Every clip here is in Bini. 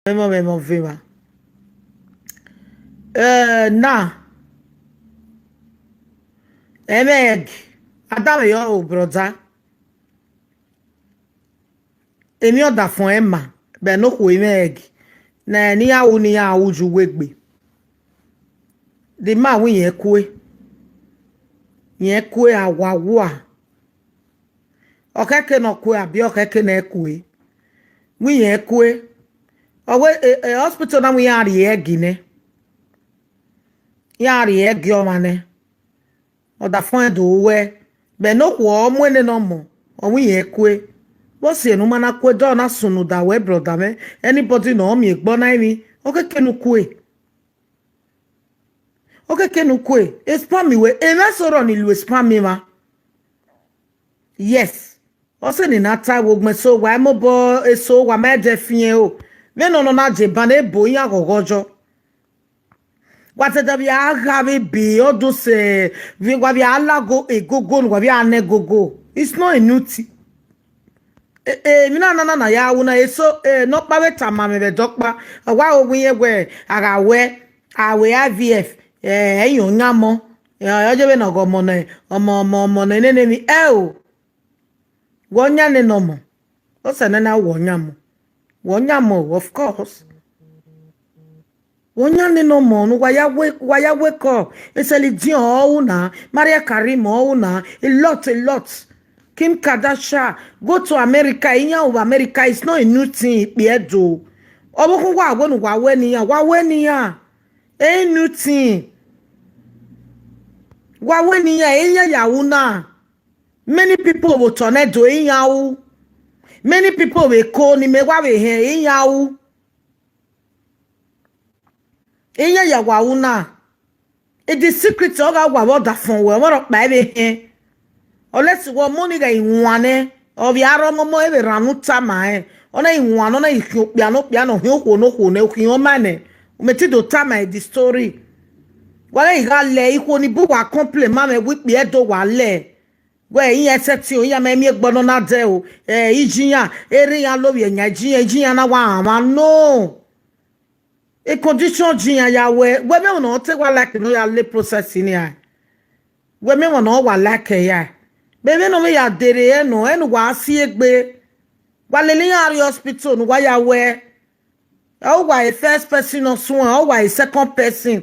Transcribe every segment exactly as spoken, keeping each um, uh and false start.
Ẹmwẹ ọmọ, ẹmwẹ ọvẹn mwa. Eh, na, ẹmwẹ egg, a danmwẹ yọ o, brother. Emwi ọdafọn ẹre ma, but ne okhuo mwẹ egg, ne iran ru, ne iran ru ye uwu egbe. The man wẹ irẹn kue, irẹn kue awawua. Ọ khẹke ne ọ kue, abi ọ khẹke ne ẹ kue? Wẹ irẹn kue. Ọ wẹ, e, e, hospital na wẹ iran rhie egg nẹ. Iran rhie egg ọmwa nẹ. Ọdafọn ẹre do ruẹ, vbe ne okhuo ọ mu ene ne ọ mọ, ọ wẹ irẹn kue. Vbọsiẹ ne u ma na kue, dọ na sunu da wẹ brother mwẹ, anybody ne ọ miẹn egbe ọna emwi, ọ khẹke ne u kue. Ọ khẹke ne u kue. Spam wẹ, emwa eso rrọọ ni lu spam mwa. Yes. Ọ sẹ ne na ta vbe ogbẹn, so wa mobọ eso, wa ma ẹdẹ fiẹn o. Vbene ọ nọ na je ban ebo iran ghọghọ yọ. Wa te da vbe a gha vbe ebe, ọ do sẹ, vbe wa vbe a lago egogo ne uwa vbe a na ẹgogo. It's not a new thing. E, e, emwi na na na ya ru na, eso, e, nọkpa vbe tama mwẹ vbe ẹdẹ ọkpa. Ọ wa ro wẹ irẹn wẹ, a gha wẹ, a wẹ I V F, e, ẹ yan ọyan mọ, e, ọ ye vbene ọ ghe ọmọ nẹ, ọmọ, ọmọ, ọmọ nẹ nene emwi, ẹ o. Wẹ ọ yan nene ọmọ. Ọ sẹ nẹ na wẹ ọ yan mọ. Wẹ ọ yan mọ, of course. Wẹ ọ yan nene ọmọ ne uwa ya wake, uwa ya wake up. Celine Dion ọ ru na, Mariah Carey ọ ru na, a lot, a lot. Kim Kardashian, go to America, iran vbe America, it's not a new thing, ikpia Ẹdo. Ọvbokhan wa wẹ ne uwa wẹ ne iran, wa wẹ ne iran. Ain't new thing. Wa wẹ ne iran, iran ya ru na. Many people vbe otọ nẹ do iran ru. Many people vbe Eko ni mẹ wa vbe hẹn iran ru. Iran ya wa ru na. E the secret ọ gha wa vbe ọdafọn wẹ, ọmwa rhọkpa vbe hẹn. Unless wẹ ọmọ ni gha iwan nẹ, ọ vbe a rre ọmọmọ, e vbe rhan ne u tama rẹn. Ọ na iwan nẹ, ọ na ikhian okpia ne okpia nọ, ọ khian okhuo ne okhuo nẹ, ọ khian ọma nẹ. U mẹ te do tama the story. Wa gha gha lẹ ikhuo ni bu wa complain ma mwẹ wẹ ikpia Ẹdo wa lẹ. Wẹ iran sẹtin o, iran ma miẹn egbe ọna na dẹ o. Eh, iye iran, erha iran lovbiẹ yan iye iran, iye iran na wa rhan mwa, no. E condition iye iran ya wẹ, wẹ mẹ ọna ọ te wa like ne ọ ya le process ni a. Wẹ mẹ ọna ọ wa like ya. Vbe vbene ọ vbe ya dere ẹnọ, ẹnọ wa si egbe. Wa lele iran rrie hospital ne uwa ya wẹ, ọ wa e first person nọ suẹn, ọ wa e second person.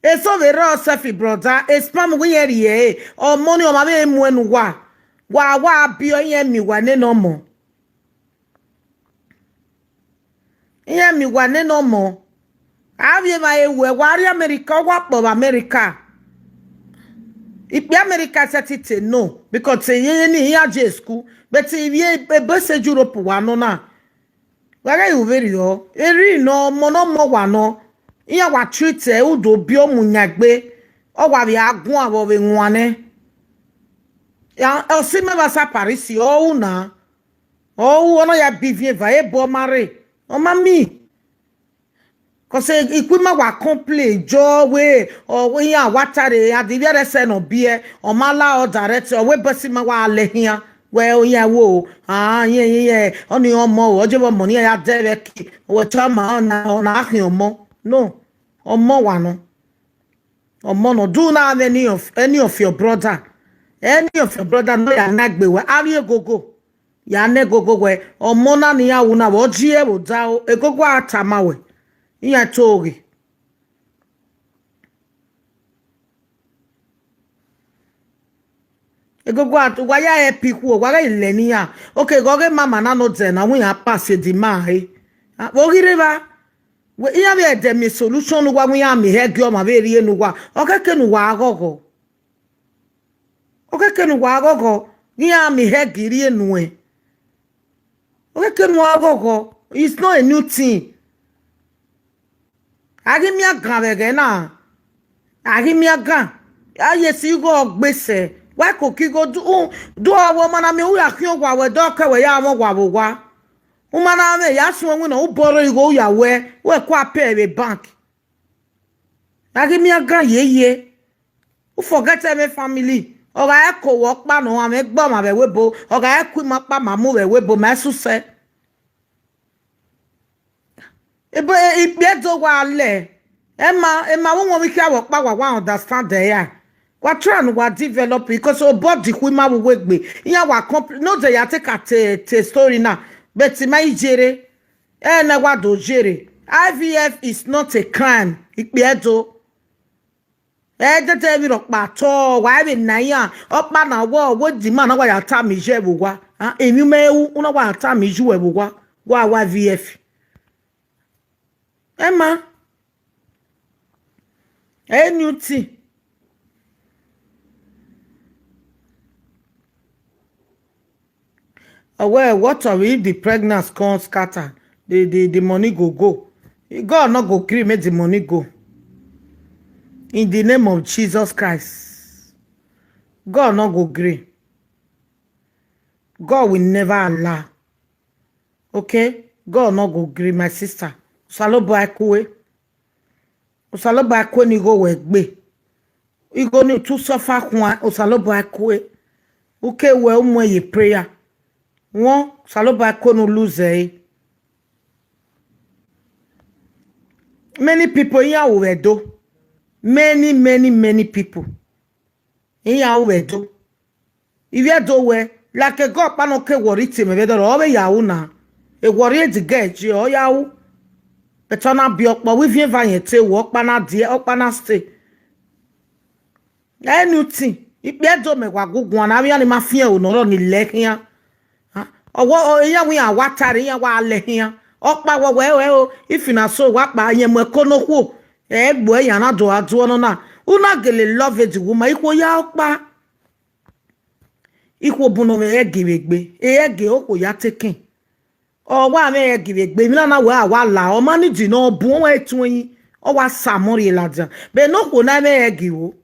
Eso vbe rre ọsẹfi, brother, e spam wẹ irẹn rhie ẹre, ọmọ ni ọmwa vbe mu ẹn ne uwa, wa wa biẹ irẹn miẹn uwa nene ọmọ. Irẹn miẹn uwa nene ọmọ. A vbe emwa ẹre wẹ, wa rrie America, ọ wa kpọ vbe America. Ikpia America sẹtin te no, because te yeye ni iran je school, but ivbi ebe sẹ Europe wa nọ na. Wa ghẹ ru vberriọ, erha nọ, ọmọ ne ọ mọ wa nọ, iran wa treat ẹre, u do biẹ ọmọ yan egbe, ọ wa vbe a guan vbe ọ vbe wan nẹ. Ya, ọ si mẹ vbe Asa Paris, ọ ru na, ọ ru, ọ na ya biẹ iviẹn eva, ebo ọ ma rre, ọ ma miẹn. Cause ikun ima wa complain jọ wẹ, ọ, iran wa tare, a di vbe ẹrẹsẹ ne ọ biẹ, ọ ma la ọ direct, ọ wẹ bẹsi ma wa lẹ khian, wẹ iran wo, ah, iran, iran, iran, ọni ọmọ, ọ je vbe ọmọ ne iran ya dẹ vbe ẹki, wẹ te ọmọ, ọ na, ọ na khian ọmọ. No, ọmọ wa nọ. Ọmọ nọ, do na have any of, any of your brother, any of your brother ne ọ ya na egbe wẹ, avbe egogo. Ya na egogo wẹ, ọmọ na ne iran ru na vbe ọ ji ẹre vbe odaro, egogo a tama wẹ, iran to ghe. Egogo a, wa ya help ikhuo, wa ghẹ lẹ ne iran. Okay, ghẹ ọghe mama na nọ dẹ na, wẹ iran pass the man re. A, vbe ọ ghi rre evba? Wẹ iran vbe ẹdẹ miẹn solution ne uwa, wẹ iran miẹn hẹ gie ọmwa vbe rhie ne uwa. Ọ khẹke ne uwa ghọghọ. Ọ khẹke ne uwa ghọghọ, ghi iran miẹn hẹ gie rhie nuẹn. Ọ khẹke ne uwa ghọghọ, it's not a new thing. A ghi miẹn agan vbe ẹghẹ na, a ghi miẹn agan, a ye si igho gbe sẹ, wa koko igho du, du ọvbọ ma na miẹn, u ya khian owa wẹ, dọ kẹ wẹ ya mwẹ owa vbe owa. U ma na mwẹ, ya suẹn winna, u bọrọ igho, u ya wẹ, wẹ kua pẹ vbe bank. A ghi miẹn agan yeye. U forget ẹmwẹ family. Ọ gha ẹko wẹ ọkpa nọ, a mwẹ gbe ọmwa vbe ẹvbo ebo. Ọ gha ẹko ima ọkpa ma mu vbe ẹvbo ebo, ma ẹse usẹ. Ebe ikpia Ẹdo wa lẹ. Ẹma, ẹma vbe uwọnmwẹ ikhiẹ vbe ọkpa wa, wa understand ẹre. Wa try ne wa develop because obọ dikhu ima vbe uwu egbe. Iran wa compl-, ne ọ zẹ ya te ka te, te story na, but ima i yere. Ẹnẹ wa do yere. I V F is not a crime. Ikpia Ẹdo. Ẹ dede vbe rhọkpa tọ, wa vbe na iran. Ọkpa na wọ, wẹ demand na wa ya tama iye vbe owa. Ah, emwi mẹ ru, u na wa ya tama iye vbe owa. Wa wa I V F. Ẹma. Anything. Ọ wẹẹ, what of if the pregnancy come scatter? The, the, the money go go. God no go gree make the money go. In the name of Jesus Christ. God no go gree. God will never allow. Okay? God no go gree, my sister. Osanobua kue. Osanobua kue ne igho wẹ gbe. Igho ni u tu suffer khuan, Osanobua kue. U ke wẹ u muẹn ye prayer. Wọn, Osanobua kue ne u lose ẹre. Many people iran ru vbe Ẹdo. Many, many, many people. Iran ru vbe Ẹdo. Ivbi Ẹdo wẹ, like ẹgẹ ọkpa nọ ke worry te mẹ vbe Ẹdo, ọ vbe ya ru na. E worry the girl, ọ ya ru. But ọ na biẹ ọkpa, wẹ iviẹn eva yẹn te ru, ọkpa na die, ọkpa na stay. Anything, ikpia Ẹdo mẹ wa gu guan na, avbe iran ni ma fian ẹro ne ọ rrọọ ni lẹ khian. Ah, ọwọ, ọ, iran wẹ iran wa tare, iran wa lẹ khian. Ọkpa wẹ wẹ, ẹ o, if na so wa kpa, yẹn mu ẹko ne okhuo, ẹ gbe iran na do gha du ọnọna. U na gele love the woman, ikhuo ya ọkpa. Ikhuo bu ne ọ mwẹ ẹghẹ vbe egbe, ẹghẹ okhuo ya te kẹn. Ọ wa mwẹ ẹghẹ vbe egbe, emwi na na wẹ a wa la, ọ ma need ne ọ bu ọmwa etuẹn yi, ọ wa sa amọ rhie ladian. Vbe ne okhuo na mwẹ ẹghẹ vbo,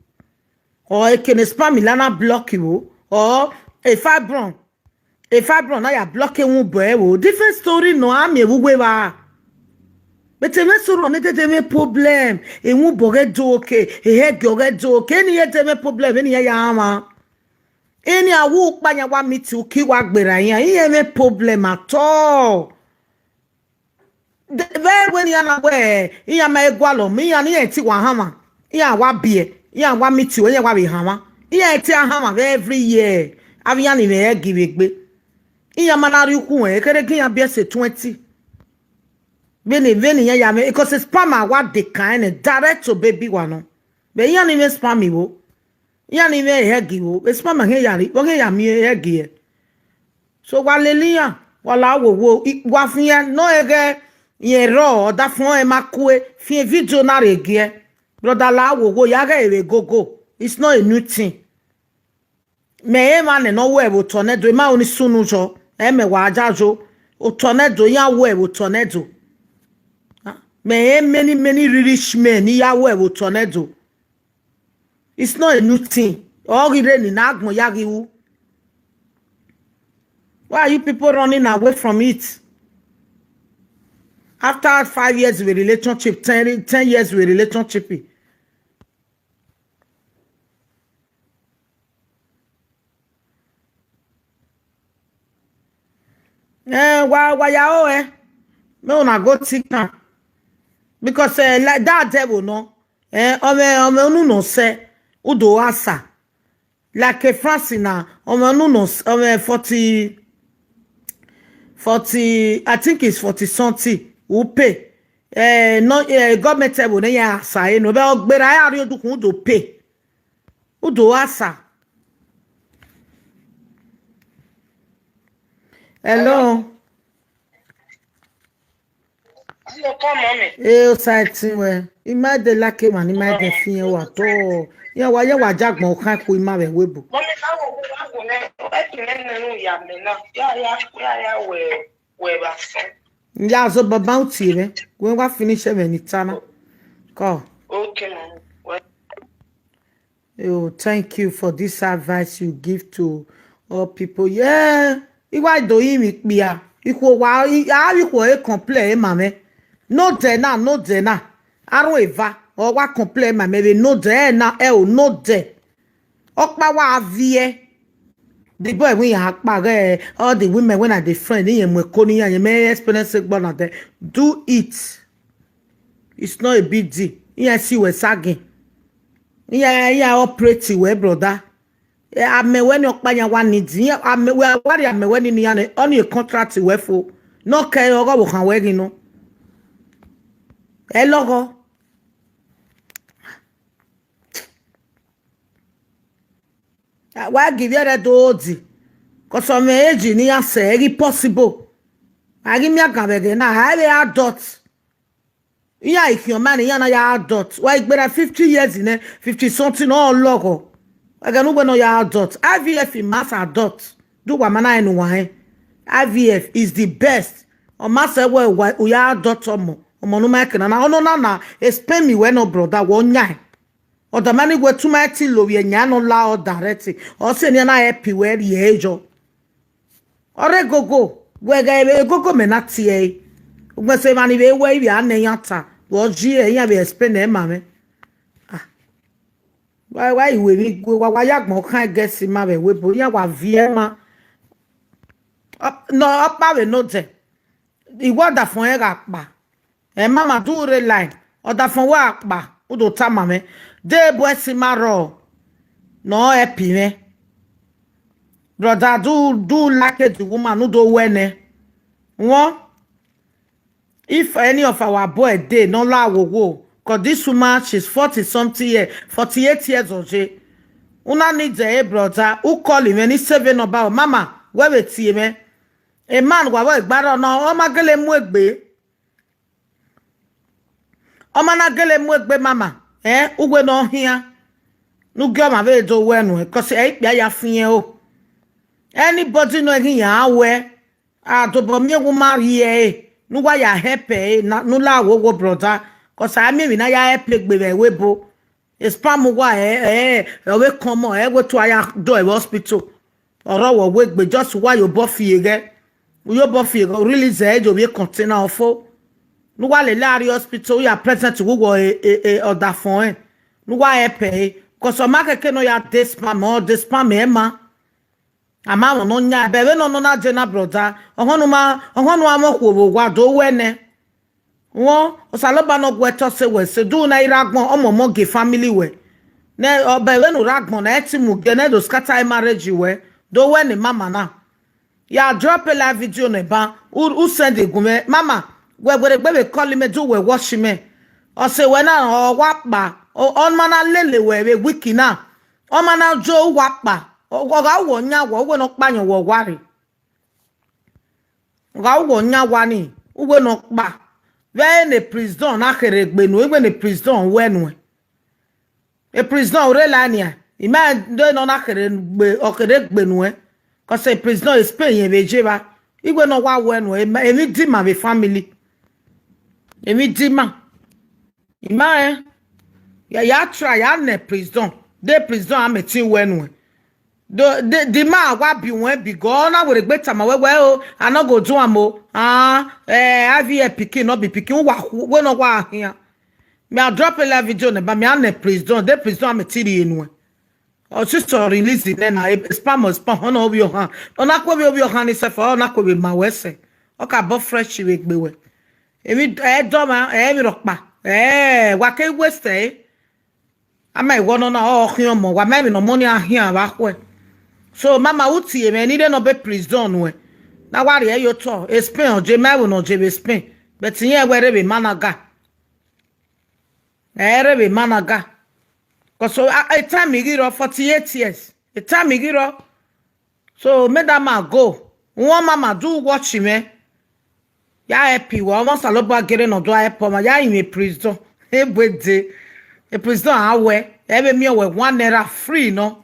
ọ eke ne sperm la na block vbo, ọ e fibroid, e fibroid na ya block ewunbọ ẹre vbo. Different story nọ a miẹn vbe uwu evba. But emwi eso rọ ne dede mwẹ problem, ewunbọ ghẹ do oke, ehẹgiẹ ghẹ do oke, eni ye dede mwẹ problem, eni ya ya mwa. Eni a wu kpa yan wa meet uki wa gberra iran, iran mwẹ problem at all. De-, vbe wẹ ne iran na wẹ, iran ma gualọ mẹ, iran ne iran te wa hanmwa, iran wa biẹ, iran wa meet wẹ, iran wa vbe hanmwa, iran te a hanmwa vbe every year, avbe iran ni mwẹ ẹghẹ vbe egbe, iran ma na rhie ukhu ẹn, ekherhe gie iran biẹ sẹ twenty. Vbene, vbene iran ya mwẹ, because sperm a wa de kan ẹnẹ direct to baby wa nọ. Vbe iran ni mwẹ sperm vbo, iran ni mwẹ egg vbo, vbe sperm khian ya rhie, vbe ọ khian ya miẹn egg ẹre. So wa lele iran, wa la wowo, i-, wa fian nọ ẹghẹ rẹn rrọọ, ọdafẹn ọnrẹn ma kue, fian video na rre giẹ. Brother, la wowo, ya ghẹ vbe gogo. It's not a new thing. Mẹ emwa nẹ ne ọ wẹ vbe otọ nẹ do, ima oni sunu yọ, ẹ mẹ wa ya yo. Otọ nẹ do, iran wẹ vbe otọ nẹ do. Mẹ many, many rich men ni ya wẹ vbe otọ nẹ do. It's not a new thing. Ọ ghi rre ni na agbọn ya ghi ru. Why are you people running away from it? After five years with relationship, ten, ten years with relationship. Eh, wa, wa ya ho, eh. Me una go think am. Because, eh, like that devil, no? Eh, ọmọ, ọmọ unu nọ sẹ, u do gha sa. Like France na, ọmọ unu nọ s-, ọmọ forty, forty, I think it's forty something, u pay. Eh, no, eh, government devil ne ya sa, eh, no, but ọ gberra, ya rhie odukhunmwu, u do pay. U do gha sa. Hello. Hello, come on, mommy. Eh, Osaẹtin wẹ. I ma de like emwa ni ma de fi iran wa tọ. Iran wa, iran wa ja agbọn khan ku ima vbe ẹvbo ebo. Mommy, ka wo, ka wo nẹ, ẹ ti nẹ nẹ nu ya mẹ na. Ya, ya, ya, ya, wẹ, wẹ vbe asọn. Ya zọ baba u tie mwẹ. Wẹ wa finish ẹmwẹ ne I ta na. Call. Okay, mommy. Well, Oh, thank you for this advice you give to all people. Yeah, I wa do yi mwẹ ikpia. Ikhuo wa, I, a vbe ikhuo e complain ma mwẹ. Nodẹ na, nodẹ na. Aro eva, ọ wa complain ma mwẹ vbe nodẹ na, ẹ o, nodẹ. Ọkpa wa viẹ. The boy wẹ iran kpa ghẹ, all the women when I dey friend, iran mu ẹko ne iran, iran experience gbọ na dẹ. Do it. It's not a big deal. Iran si wẹ sagiẹn. Iran, iran operate wẹ, brother. Eh, amẹ wẹ ni ọkpa yan wa need. Iran, amẹ, wẹ wa rhie amẹ wẹ ni ne iran nẹ, ọnii contract wẹ fo. Ne ọ kẹ ọghe ọvbokhan wẹ ghi nọ. Ẹ lọghọ. Wa givbi ẹre do hold, cause ọmwẹ age ne iran sẹ, ẹ ghi possible. A ghi miẹn agan vbe ẹghẹ na, a i vbe adult. Iran i khian ọmaẹn ne iran na ya adult. Wa i gberra fifty years nẹ, fifty something, ọ lọghọ. Ẹghẹ ne uwẹ nọ ya adult. I V F must adult. Do wa ma na rẹn ne uwa rẹn. I V F is the best. Ọ ma sẹ wẹ u ya adult ọmọ, ọmọ ne u ma ke na na. Ọnọna na, explain mi wẹ nọ, brother, wẹ ọ yan. Ọ dama ni wẹ tu ma ti lo vbe ẹyan nọ la ọ direct. Ọ sẹ ne a na help wẹ rhie ẹre yọ. Ọ rre gogo, wẹ ghẹ vbe gogo mẹ na tie ẹre. Ugbẹn sẹ emwa ni vbe wẹ ivbi a nẹ iran ta, vbe ọ ji ẹre, iran vbe explain ẹre ma mwẹ. Ah. Wa, wa i wẹ emwi gue, wa, wa ya agbọn khan ẹgẹ si ma vbe ẹvbo ebo, iran wa viẹ ma. Ọ, nọ, ọkpa vbe nodẹ. Iwẹ ọdafọn rẹn gha kpa. Ẹ mama, do rre line. Ọdafọn wẹ a kpa, u do tama mwẹ. De ebo ẹse ima rrọọ ne ọ help mwẹ. Brother, do, do like the woman, u do wẹ nẹ. Wọ, if any of our boy dey ne ọ la wowo, cause this woman, she's forty something year, forty-eight years old. U na need ẹre, brother, u call mwẹ ne I save number, mama, wẹ vbe tie mwẹ. A man wa vbe gbarọ nọ, ọ ma gele mu egbe. Ọ ma na gele mu egbe, mama, eh, uwẹ ne ọ khian. Ne u gie ọmwa vbe do wẹ nuẹn, cause ẹ i kpia ya fiẹn o. Anybody nọ ghi yan wẹ, a dobọ miẹn wẹ u ma rhie ẹre, ne uwa ya help ẹre, na, ne u la wowo, brother, cause a miẹn emwi ne a ya help egbe vbe ẹvbo ebo. Spam uwa, ẹ, ẹ, ọ vbe kọn ọmọ, ẹ wẹ te a ya dọ ẹre vbe hospital. Ọ rrọọ wẹ egbe, just uwa ye obọ fi eghẹ. U ye obọ fi eghẹ, u release ẹre ye ovbi container ọfo. Ne uwa lele a rrie hospital, u ya present vbe uwu e, e, e, ọdafọn ẹre. Ne uwa help ẹre. Cause ọ ma keke ne ọ ya de spam, ọ de spam ẹre ma. A ma mwẹ ne ọ yan, ẹbẹ vbene ọ nọ na je na, brother. Ọhọn ne u ma, ọhọn ne u ma mwẹ okhuo vbe owa do wẹ nẹ. Wọ, Osanobua ne ọ gu ẹre tọ sẹ wẹ sẹ, do na i rre agbọn, ọmọ ọmọ gie family wẹ. Nẹ, ọ bẹghe vbene u rre agbọn na, ẹ te mu gie nẹ do scatter marriage wẹ, do wẹ ne mama na. Ya drop live video nẹ ban, u, u send gun mwẹ, mama, wẹ werriegbe vbe call mẹ, do wẹ watch mẹ. Ọ sẹ wẹ na, ọ wa kpa, ọ, ọ ma na lele wẹ vbe week na, ọ ma na jo uwa kpa, ọ, ọ gha wẹ ọ yan wẹ, uwẹ ne ọ kpa yan wẹ ọ wa rre. Ọ gha wẹ ọ yan wa ni, uwẹ ne ọ kpa. Vbe ne prison na kherhe gbe nuẹn, iwẹ ne prison wẹ nuẹn. E prison u rre la nian, I ma do ne ọ na kherhe gbe, ọ kherhe gbe nuẹn. Cause e prison e Spain yẹn vbe je evba. Iwẹ ne ọ wa wẹ nuẹn, emwi dima vbe family. Emwi dima. I ma rẹn. Ya, ya try, ya nẹ prison. De prison a mẹ te wẹ nuẹn. Do, de, de ima wa bi wẹn bi gọ, ọ na werriegbe tama wẹ wẹ o, a no go do am o. Ah, eh, I V F pikin, no be pikin, uwa khu, wẹ ne ọ wa khian. Mi a drop a live video nẹ, ba mi a nẹ prison, de prison a mẹ te rhie nuẹn. Ọ sister release nẹ na, e, spam, spam, ọ na ovbi ọhan. Ọ na kue vbe ovbi ọhan ni sẹf, ọ na kue vbe ma wẹ sẹ. Ọ ka bọ fresh vbe egbe wẹ. Emwi, ẹ dọmwa, ẹ emwi rhọkpa. Ẹ, wa ke waste ẹre. A ma iwọ nọ na, ọ khian ọmọ, wa ma emwi ne ọmọ ni a khian vbe akhuẹ. So, mama, u tie mwẹ, ne I rre nọ be prison nuẹn. Na wa rhie ye otọ, e Spain ọ je, ma ẹvbo ne ọ je vbe Spain. But irẹn wẹ rre vbe Malaga. Ẹ rre vbe Malaga. Cause, a, a time ghi rrọọ, forty-eight years. A time ghi rrọọ. So, mẹ da ma go. One mama do watch mwẹ. Ya help wẹ, ọmọ Osanobua gere ne ọ do help ọmwa, ya rinmwian prison. Egbe de. E prison a wẹ, ẹ vbe miẹn wẹ one naira free nọ.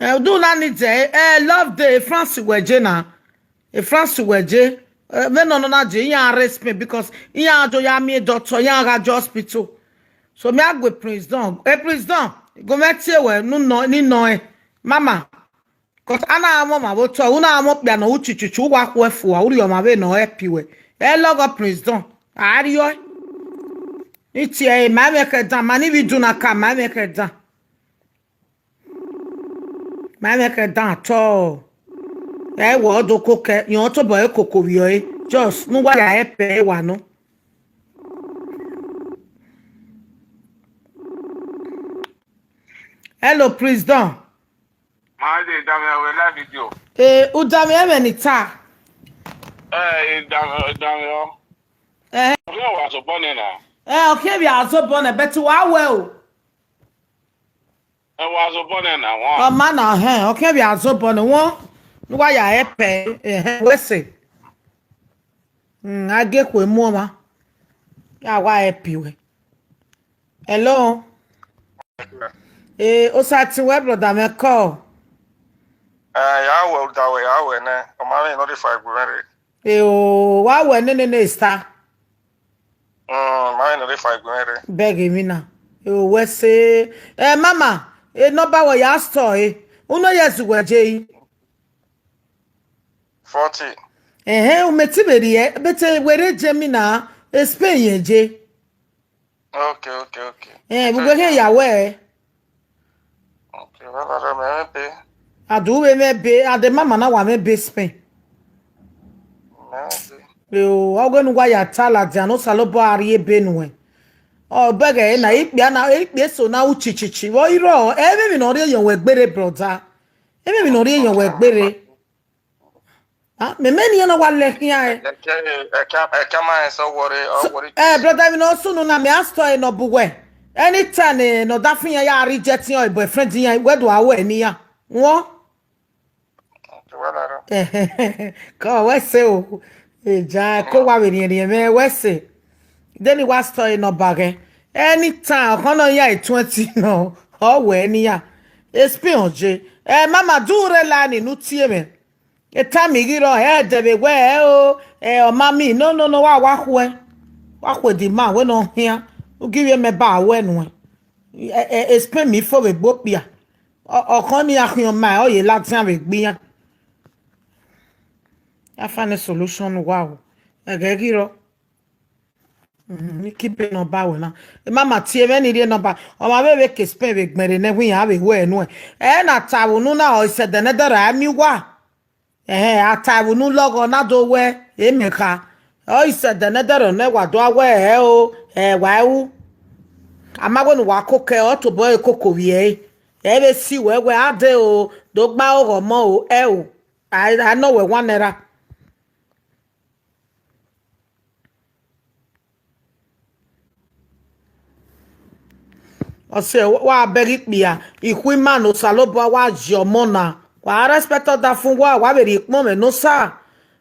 Ẹ, do na need ẹ, ẹ, love day, France wẹ je na. E France wẹ je, eh, vbene ọ nọ na je, iran rre Spain because iran do ya miẹn doctor, iran gha je hospital. So, mẹ a gue prison, e prison, gu mwẹ tie wẹ, ne u nọ, ne I nọ ẹn, mama. Cause a na mwẹ ọmwa vbe otọ, u na mwẹ okpia ne ọ ru chuchuchu, u wa khuẹ fua, u rhie ọmwa vbene ọ help wẹ. Ẹ lọghọ prison, a rriọ. Ne I tie ẹre, ma mwẹ khẹ dan, ma ni vbe idu na ka, ma mwẹ khẹ dan. Ma mwẹ khẹ dan at all. Ẹ wẹ ọ do kokẹ, rẹn ọ tobọ ẹre koko vbiẹ ọre. Just ne uwa ya help ẹre wa nọ. Hello, Prince Don. Ma de dame awẹ live video. Eh, u dame ẹmwẹ ne I ta. Eh, dame, dame ọ. Eh. Ọ khian wa zobọ nẹ na. Eh, ọ khian vbe a zobọ nẹ, but wa wẹ o. Ẹ wa zobọ nẹ na wọn. Ọ ma na hẹn, ọ khian vbe a zobọ nẹ wọn. Ne uwa ya help ẹre, ẹhẹn, wẹ sẹ. Mm, a gie ekhue mu ọmwa. Ya wa help wẹ. Hello. Eh, Osatin wẹ brother mwẹ call. Eh, ya wẹ, uda wẹ, ya wẹ nẹ. Ọ ma vbe nọ de fa egbe mwẹ rre. Eh, o, wa wẹ nene ne esta. Mm, ma vbe nọ de fa egbe mwẹ rre. Bẹghe emwi na. Eh, o, wẹ sẹ. Eh, mama, eh, number wẹ ya store, eh. Unu ye zu wẹ je yi. Forty. Ẹhẹn, u mẹ ti vbe rhie, but, eh, wẹ rre je emwi na, eh, Spain ye je. Okay, okay, okay. Eh, vbe uwẹ khian ya wẹ. Okay, well, I don't know, maybe. A do vbe mwẹ ebe, a de mama na wa mwẹ ebe Spain. Maybe. Yo, ọ ghe ne uwa ya ta ladian, ne Osanobua rhie ebe nuẹn. Ọ bẹghe na, ikpia na, ikpia eso na uchichichi. Vbe ọ i rrọọ, ẹmwẹ emwi ne ọ rhie yọ wẹ gbere, brother. Ẹmwẹ emwi ne ọ rhie yọ wẹ gbere. Ah, mẹ, mẹ ne iran na wa lẹ khian, eh. Ẹkẹ, ẹkẹ, ẹkẹ ma ẹsẹ wọre, ọ wọre. Eh, brother, emwi ne ọ sunu na, mẹ a store nọ bu wẹ. Anytime, eh, ne ọ da fi iran ya reject iran boyfriend iran, wẹ do a wẹ ne iran. Wọn? Kọ wẹ sẹ o. Eja, ko wa vbe riẹnriẹn mwẹ wẹ sẹ. Deni wa store nọ ba ghẹ. Anytime, ọkhọ nọ iran twenty nọ, ọ wẹ ne iran. Spain ọ je. Eh, mama, do re la ni nu tie mwẹ. Etama ghi rrọọ, ẹ dẹ vbe wẹ, ẹ o, ẹ, ọ ma miẹn, no, no, no, wa, wa khuẹ. Wa khuẹ the man wẹ ne ọ khian, u ghi vbe mẹ ba wẹ nuẹn. Ẹ, ẹ, Spain mi fo vbe gbe okpia. Ọ, ọkhọ ni a khian ma, ọ ye ladian vbe gbe iran. A find a solution wa o. Ẹghẹ ghi rrọọ. Mhm, ni kibe number wẹ na. E mama tie mwẹ ni rhie number. Ọ ma vbe vbe ke Spain vbe gbẹn rre nẹ, wẹ iran vbe wẹ nuẹn. Ẹ na ta vbe unu na, ọ sẹ dẹnẹdẹrẹ a miẹn uwa. Ẹhẹn, a ta vbe unu lọghọ na do wẹ, e mẹ kha. Ọ sẹ dẹnẹdẹrẹ nẹ wa do a wẹ ẹ o, ẹ wa ru. A ma wẹ ne uwa koko ẹre, ọ tobọ ẹre koko vbiẹ ẹre. Ẹ vbe si wẹ wẹ a dee o, do gba oghọ ọmọ o, ẹ o. A, a nọ wẹ one naira. Ọ sẹ, wa bẹghe ikpia, ikhuo ima ne Osanobua wa ye ọmọ na. Wa respect ọdafẹn uwa, wa vbe rhie ikpọnmwẹ ne Osa.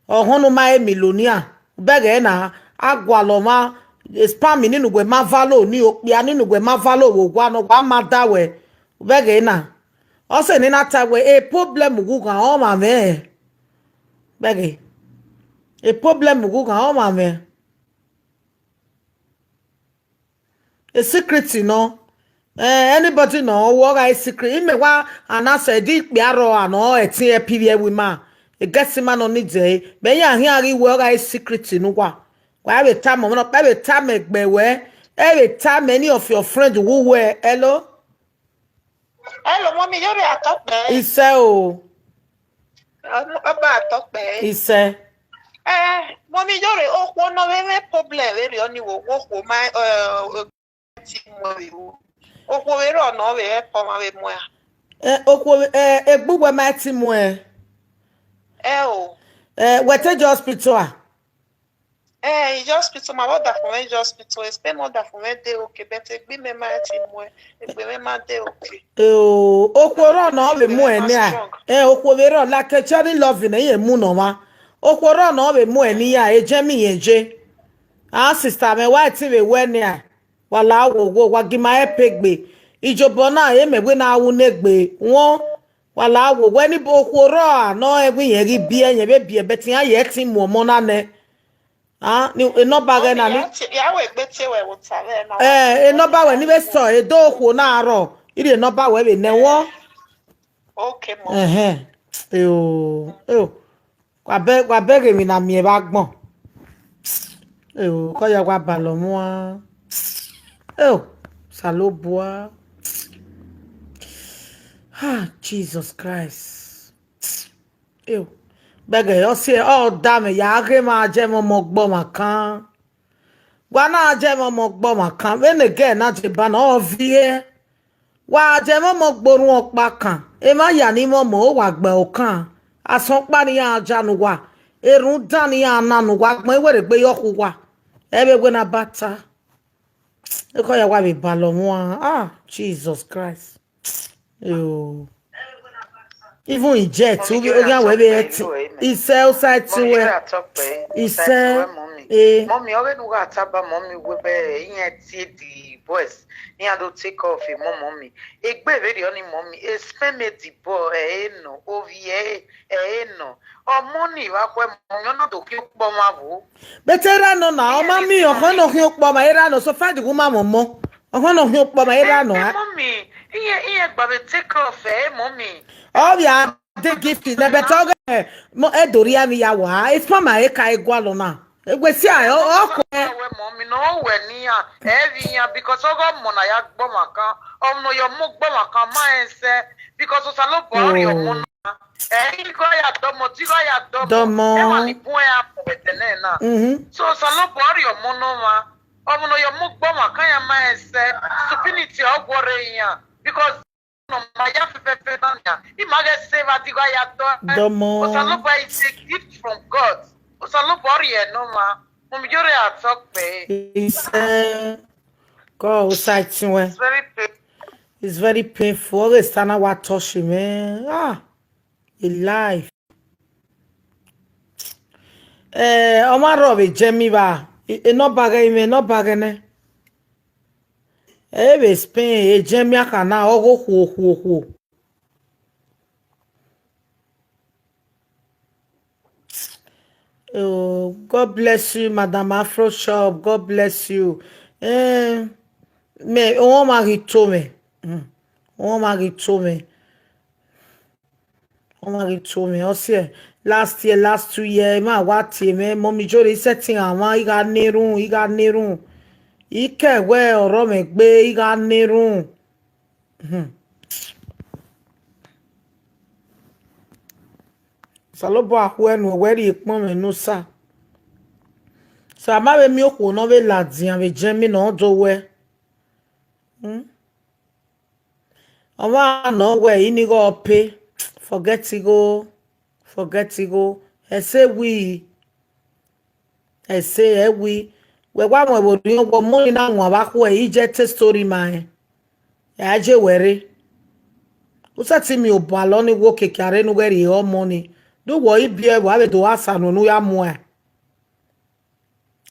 Ọhọn ne u ma re millionaire. Bẹghe na, a gualọ ọmwa, spam ni ne uwẹ ma valo ni, okpia ni ne uwẹ ma valo vbe owa nọ, wa ma da wẹ. Bẹghe na. Ọ sẹ ne I na ta wẹ, e problem ughughan ọmwa mwẹ. Bẹghe. E problem ughughan ọmwa mwẹ. E secret nọ. Eh, anybody nọ, ọ wẹ ọ gha e secret. Imẹ wa announce ẹdẹ ikpia rrọọ a nọ, ẹtin ẹpivbi ẹvbo ima. E guest ma nọ ni dẹ. Mẹ ya khian ghi wẹ ọ gha e secret ne uwa. Wa vbe tama ọmwa nọkpa, vbe tama egbe wẹ. Ẹ vbe tama any of your friend who wẹ, hello? Hello, mommy, yo re atọkpẹ. Isẹ o. Ọba atọkpẹ. Isẹ. Eh, mommy, yo re okhuo nọ vbe mwẹ problem vbe rriọ ni wo, wo okhuo ma, eh, ti mu ẹre o. Okhuo vbe rrọọ nọ vbe help ọmwa vbe muẹn. Eh, okhuo, eh, egbe uwẹ ma ti muẹn. Ẹ o. Eh, wẹ te je hospital a? Eh, i je hospital, ma vbe ọdafẹn mwẹ i je hospital, Spain ọdafẹn mwẹ de okay, but egbe mẹ ma ti muẹn, egbe mwẹ ma de okay. Eh, o, okhuo rrọọ nọ vbe mu ẹre nian. Eh, okhuo vbe rrọọ, like a cherry love nẹ, irẹn mu nọ ọmwa. Okhuo rrọọ nọ vbe mu ẹre nian, e jẹ mi irẹn je. Ah, sister mwẹ, wa ti vbe wẹ nian. Wa la wo wo, wa gi ma help egbe. Ijobọ na, e mẹ wẹ na ru ne egbe. Wọn, wa la wo wẹ ni bo okhuo rrọọ a, nọ ẹvbo irẹn ghi biẹ, irẹn vbe biẹ, but iran ye ẹtin mu ọmọ na nẹ. Ah, ni, e number ghẹ na ni. Ya wẹ egbe tie wẹ vbe ota vbe na. Eh, e number wẹ ni vbe sọ, e do okhuo na rrọọ, irhi e number wẹ vbe nẹ wọn. Okay, mom. Ẹhẹn. Eo, eo. Wa bẹ, wa bẹghe emwi na miẹn vbe agbọn. Eo, kọ ya wa balọ mua. Eo, Osanobua. Ah, Jesus Christ. Eo. Gbẹgẹ ọ si ọ da mwẹ ya ghe mwa jẹ mwẹ ọmọ gbe ọmwa kan. Wa na jẹ mwẹ ọmọ gbe ọmwa kan, vbene girl na deba na, ọ viẹ. Wa jẹ mwẹ ọmọ gbe orhunmwu ọkpa kan, emwa ya ni mwẹ ọmọ, ọ wa gbe ọkan. Asọn ọkpa ne iran ja ne uwa, erhunmwu dan ne iran na ne uwa, agbọn iwerriegbe yọ khu uwa. Ẹ vbe wẹ ne a ba ta. Ekhọe ya wa vbe balọ wan. Ah, Jesus Christ. Yo. Even in jet, Mummy, u ghi, u ghi wẹ vbe ẹtin. Isẹ, u sa ẹtin wẹ. Isẹ, eh. Mummy, ọ vbe ne u gha taba Mummy wẹ vbe iran tie the boys, iran do take off emọ Mummy. Egbe vberriọ ni Mummy, e spend me the boy, ẹ, ẹ nọ, ovbi ẹ, ẹ, ẹ nọ. Ọmọ ni vbe akhuẹ Mummy, ọ na do khian ukpọmwa vbo. But erha nọ na, ọ ma miẹn ọkhọn nọ khian ukpọmwa, erha nọ, so far the woman mọmọ. Ọkhọn nọ khian ukpọmwa, erha nọ. Mummy, iran, iran gba vbe take off, ẹ, Mummy. Ọ vbe a de gift nẹ, but ọ ghẹ, mo, ẹ do rhie emwi ya wa, e spam ma e ka e gualọ na. Egbe si a, ọ, ọ kọ ẹ. Wẹ Mummy, nọ wẹ ne iran, ẹ vbe iran, because ọghe ọmọ na ya gbe ọmwa kan, ọmọ nọ ya mu gbe ọmwa kan, ma rẹn sẹ, because Osanobua rhie ọmọ na. Ẹ, igho ya dọmọ, igho ya dọmọ. Dọmọ. Ẹ wa ni bun ẹ a fo vbe tẹnẹ na. Mhm. So, Osanobua rhie ọmọ nọ mwa. Ọmọ nọ ya mu gbe ọmwa kan ya ma rẹn sẹ. Stupidity ọ guọrọ iran. Because nọ ma ya fẹfẹfẹ na nian. I ma ghẹ sẹ vbe a di igho ya dọ. Dọmọ. Osanobua is a gift from God. Osanobua rhie nọ mwa. Mummy, yo re a talk pé. Isẹ. God, Osa itin wẹ. It's very pain. It's very painful. Ọ ghe Osa na wa touch mwẹ. Ah, a life. Eh, ọ ma rrọọ vbe jẹ mi vba. E, e nọmba ghẹ, imẹ nọmba ghẹ nẹ. Ẹ vbe Spain, e jẹ mi akha na, ọ ghe okhuo, okhuo, okhuo. Oh, God bless you, Madam Afro Shop. God bless you. Eh, mẹ, ọmwa ghi to mwẹ. Hmm. Ọmwa ghi to mwẹ. Ọmwa ghi to mwẹ. Ọ siẹ, last year, last two year, ima wa tie mwẹ, Mummy Jore, I sẹtin gha mwa, I gha na erhunmwu, I gha na erhunmwu. I ke wẹ ọrọ mwẹ gbe, I gha na erhunmwu. Hmm. Osanobua khuẹ nuẹn wẹ rhie ekpọnmwẹ ne Osa. So, a ma vbe miẹn okhuo ne ọ vbe ladian vbe jẹ mi ne ọ do wẹ. Hmm? Ọmwa nọ wẹ, I ni ghe ọ pe. Forget igho. Forget igho. Ẹse wi. Ẹse ẹ wi. Wẹ wa mu ẹvbo rhiọn, wẹ ọmọ ni na wan vbe akhuẹ, I je te story ma rẹn. Ẹ a je wẹ rre. U sẹtin miẹn obalọ ni wo keke a rre ne u ghẹ rhie ọmọ ni. Do wẹ i biẹ vbe a vbe do gha sa nuẹn ne u ya muẹn.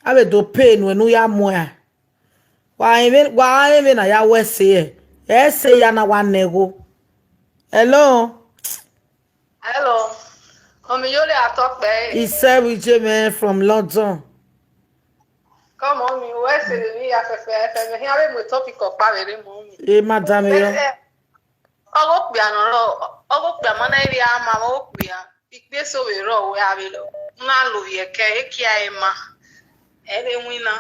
A vbe do pay nuẹn ne u ya muẹn. Wa rẹn vbe, wa rẹn vbene a ya wẹ ẹse ẹre. Ẹse ya na wa nẹ igho. Hello? Hello. Mummy Jore, a talk pé. Isẹ vbe iye mwẹ from London. Come on, mi wẹ ẹse vbe emwi ya fẹfẹ, fẹfẹ, mẹ khian vbe mu topic ọkpa vbe rre, Mummy. E madam yo. Bẹsẹ, ọghe okpia nọ rọ, ọghe okpia ma na rhie ama vbe okpia, ikpia eso vbe rrọọ wẹ a vbe lọ, u na lovbiẹ kẹ, ekia ẹre ma, ẹ vbe winna.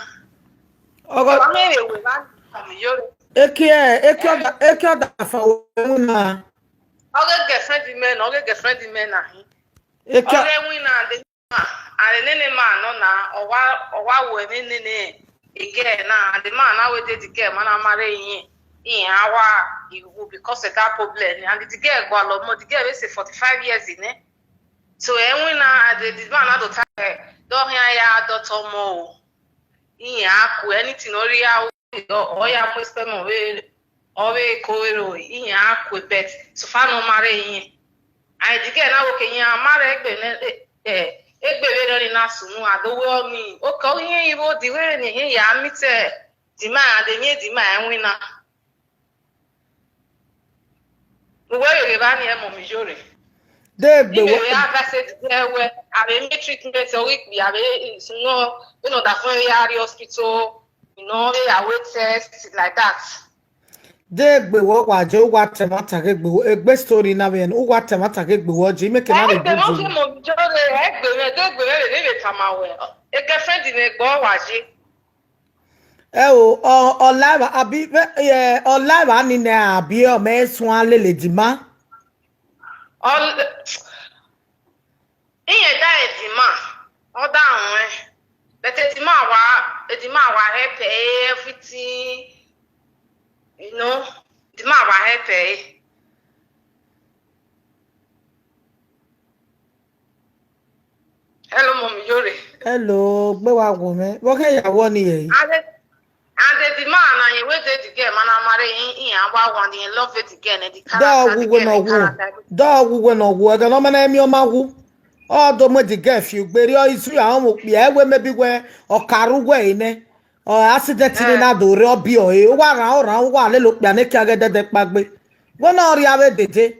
Ọghe, wa mwẹ vbe wẹ vba Mummy Jore. Ekia, ekia ọda, ekia ọda fan wẹ winna. Ọghe girlfriend mẹ na, ọghe girlfriend mẹ na hin. Ekia. Ọ ghe winna, and ma, and nene ma nọ na, ọ wa, ọ wa wo ẹmwẹ nene girl na, and the man na wẹ the girl ma na marry iran, iran a wa iwu because of that problem, and the girl gualọ ọmọ, the girl vbe sẹ forty-five years nẹ. So ẹ winna, and the, the man na do ta, ẹ, dọ khian ya dọtọ ọmọ o. Iran a ku anything ne ọ rhie aro, ọ, ọ ya mu sperm vbe, ọ vbe ko vbe ro, iran a ku, but so far ne ọ marry iran. And the girl na wẹ ke iran marry egbe nẹ, eh, eh, egbe vbe rrọọ ni na sunu, a do wẹ ọnii. Okay, ọ ghi rẹn igho, the way ne iran ya meet, eh, the man, and they meet the man, ẹ winna. Uwẹ vbe ghe evba ni, ẹ Mummy Jore. De egbe. Ighẹ wẹ advice the girl wẹ, a vbe miẹn treatment, ọ ghi kpia, a vbe, you know, vbene ọ da fẹn ya rrie hospital, you know, vbe ya wẹ test like that. De egbe wẹ wa je, u wa ta ẹmwata ghe egbe, egbe story na vbe, u wa ta ẹmwata ghe egbe wẹ je, make na vbe egbe good. Mummy Jore, egbe mwẹ, de egbe mwẹ vbe ne vbe tama wẹ. E girlfriend ne egbe ọ wa je. Ẹ o, ọ, ọ live, abi, vbe, ẹ, ọ live ni nẹ, abi ọ mẹ suẹn lele dima. Ọ, Iran da edima, ọ da ruẹn. But edima wa, edima wa help ẹre everything, you know, edima wa help ẹre. Hello, Mummy Iyore. Hello, gbe wa wo mwẹ. Vbọ kẹ ya wọ ni ẹre? And the, and the man na ye we dey the girl, man, I'm married, he, he, and wa want the love with the girl, and the character, the girl, the character. Dọ wu wẹ nọ wu. Dọ wu wẹ nọ wu. Ẹghẹ ne ọ ma na miẹn ọma wu. Ọ do mu the girl fi ugbe rri, ọ isu ya ọmọ okpia, ẹ wẹ maybe wẹ ọ ka rre uwẹ ẹre nẹ. Ọ accident ni na do rre, ọ biẹ ọre, uwa rhan, ọ rhan, uwa lele okpia ne kia ghẹ dẹdẹ kpaegbe. Wẹ ne ọ rhie avbe dede.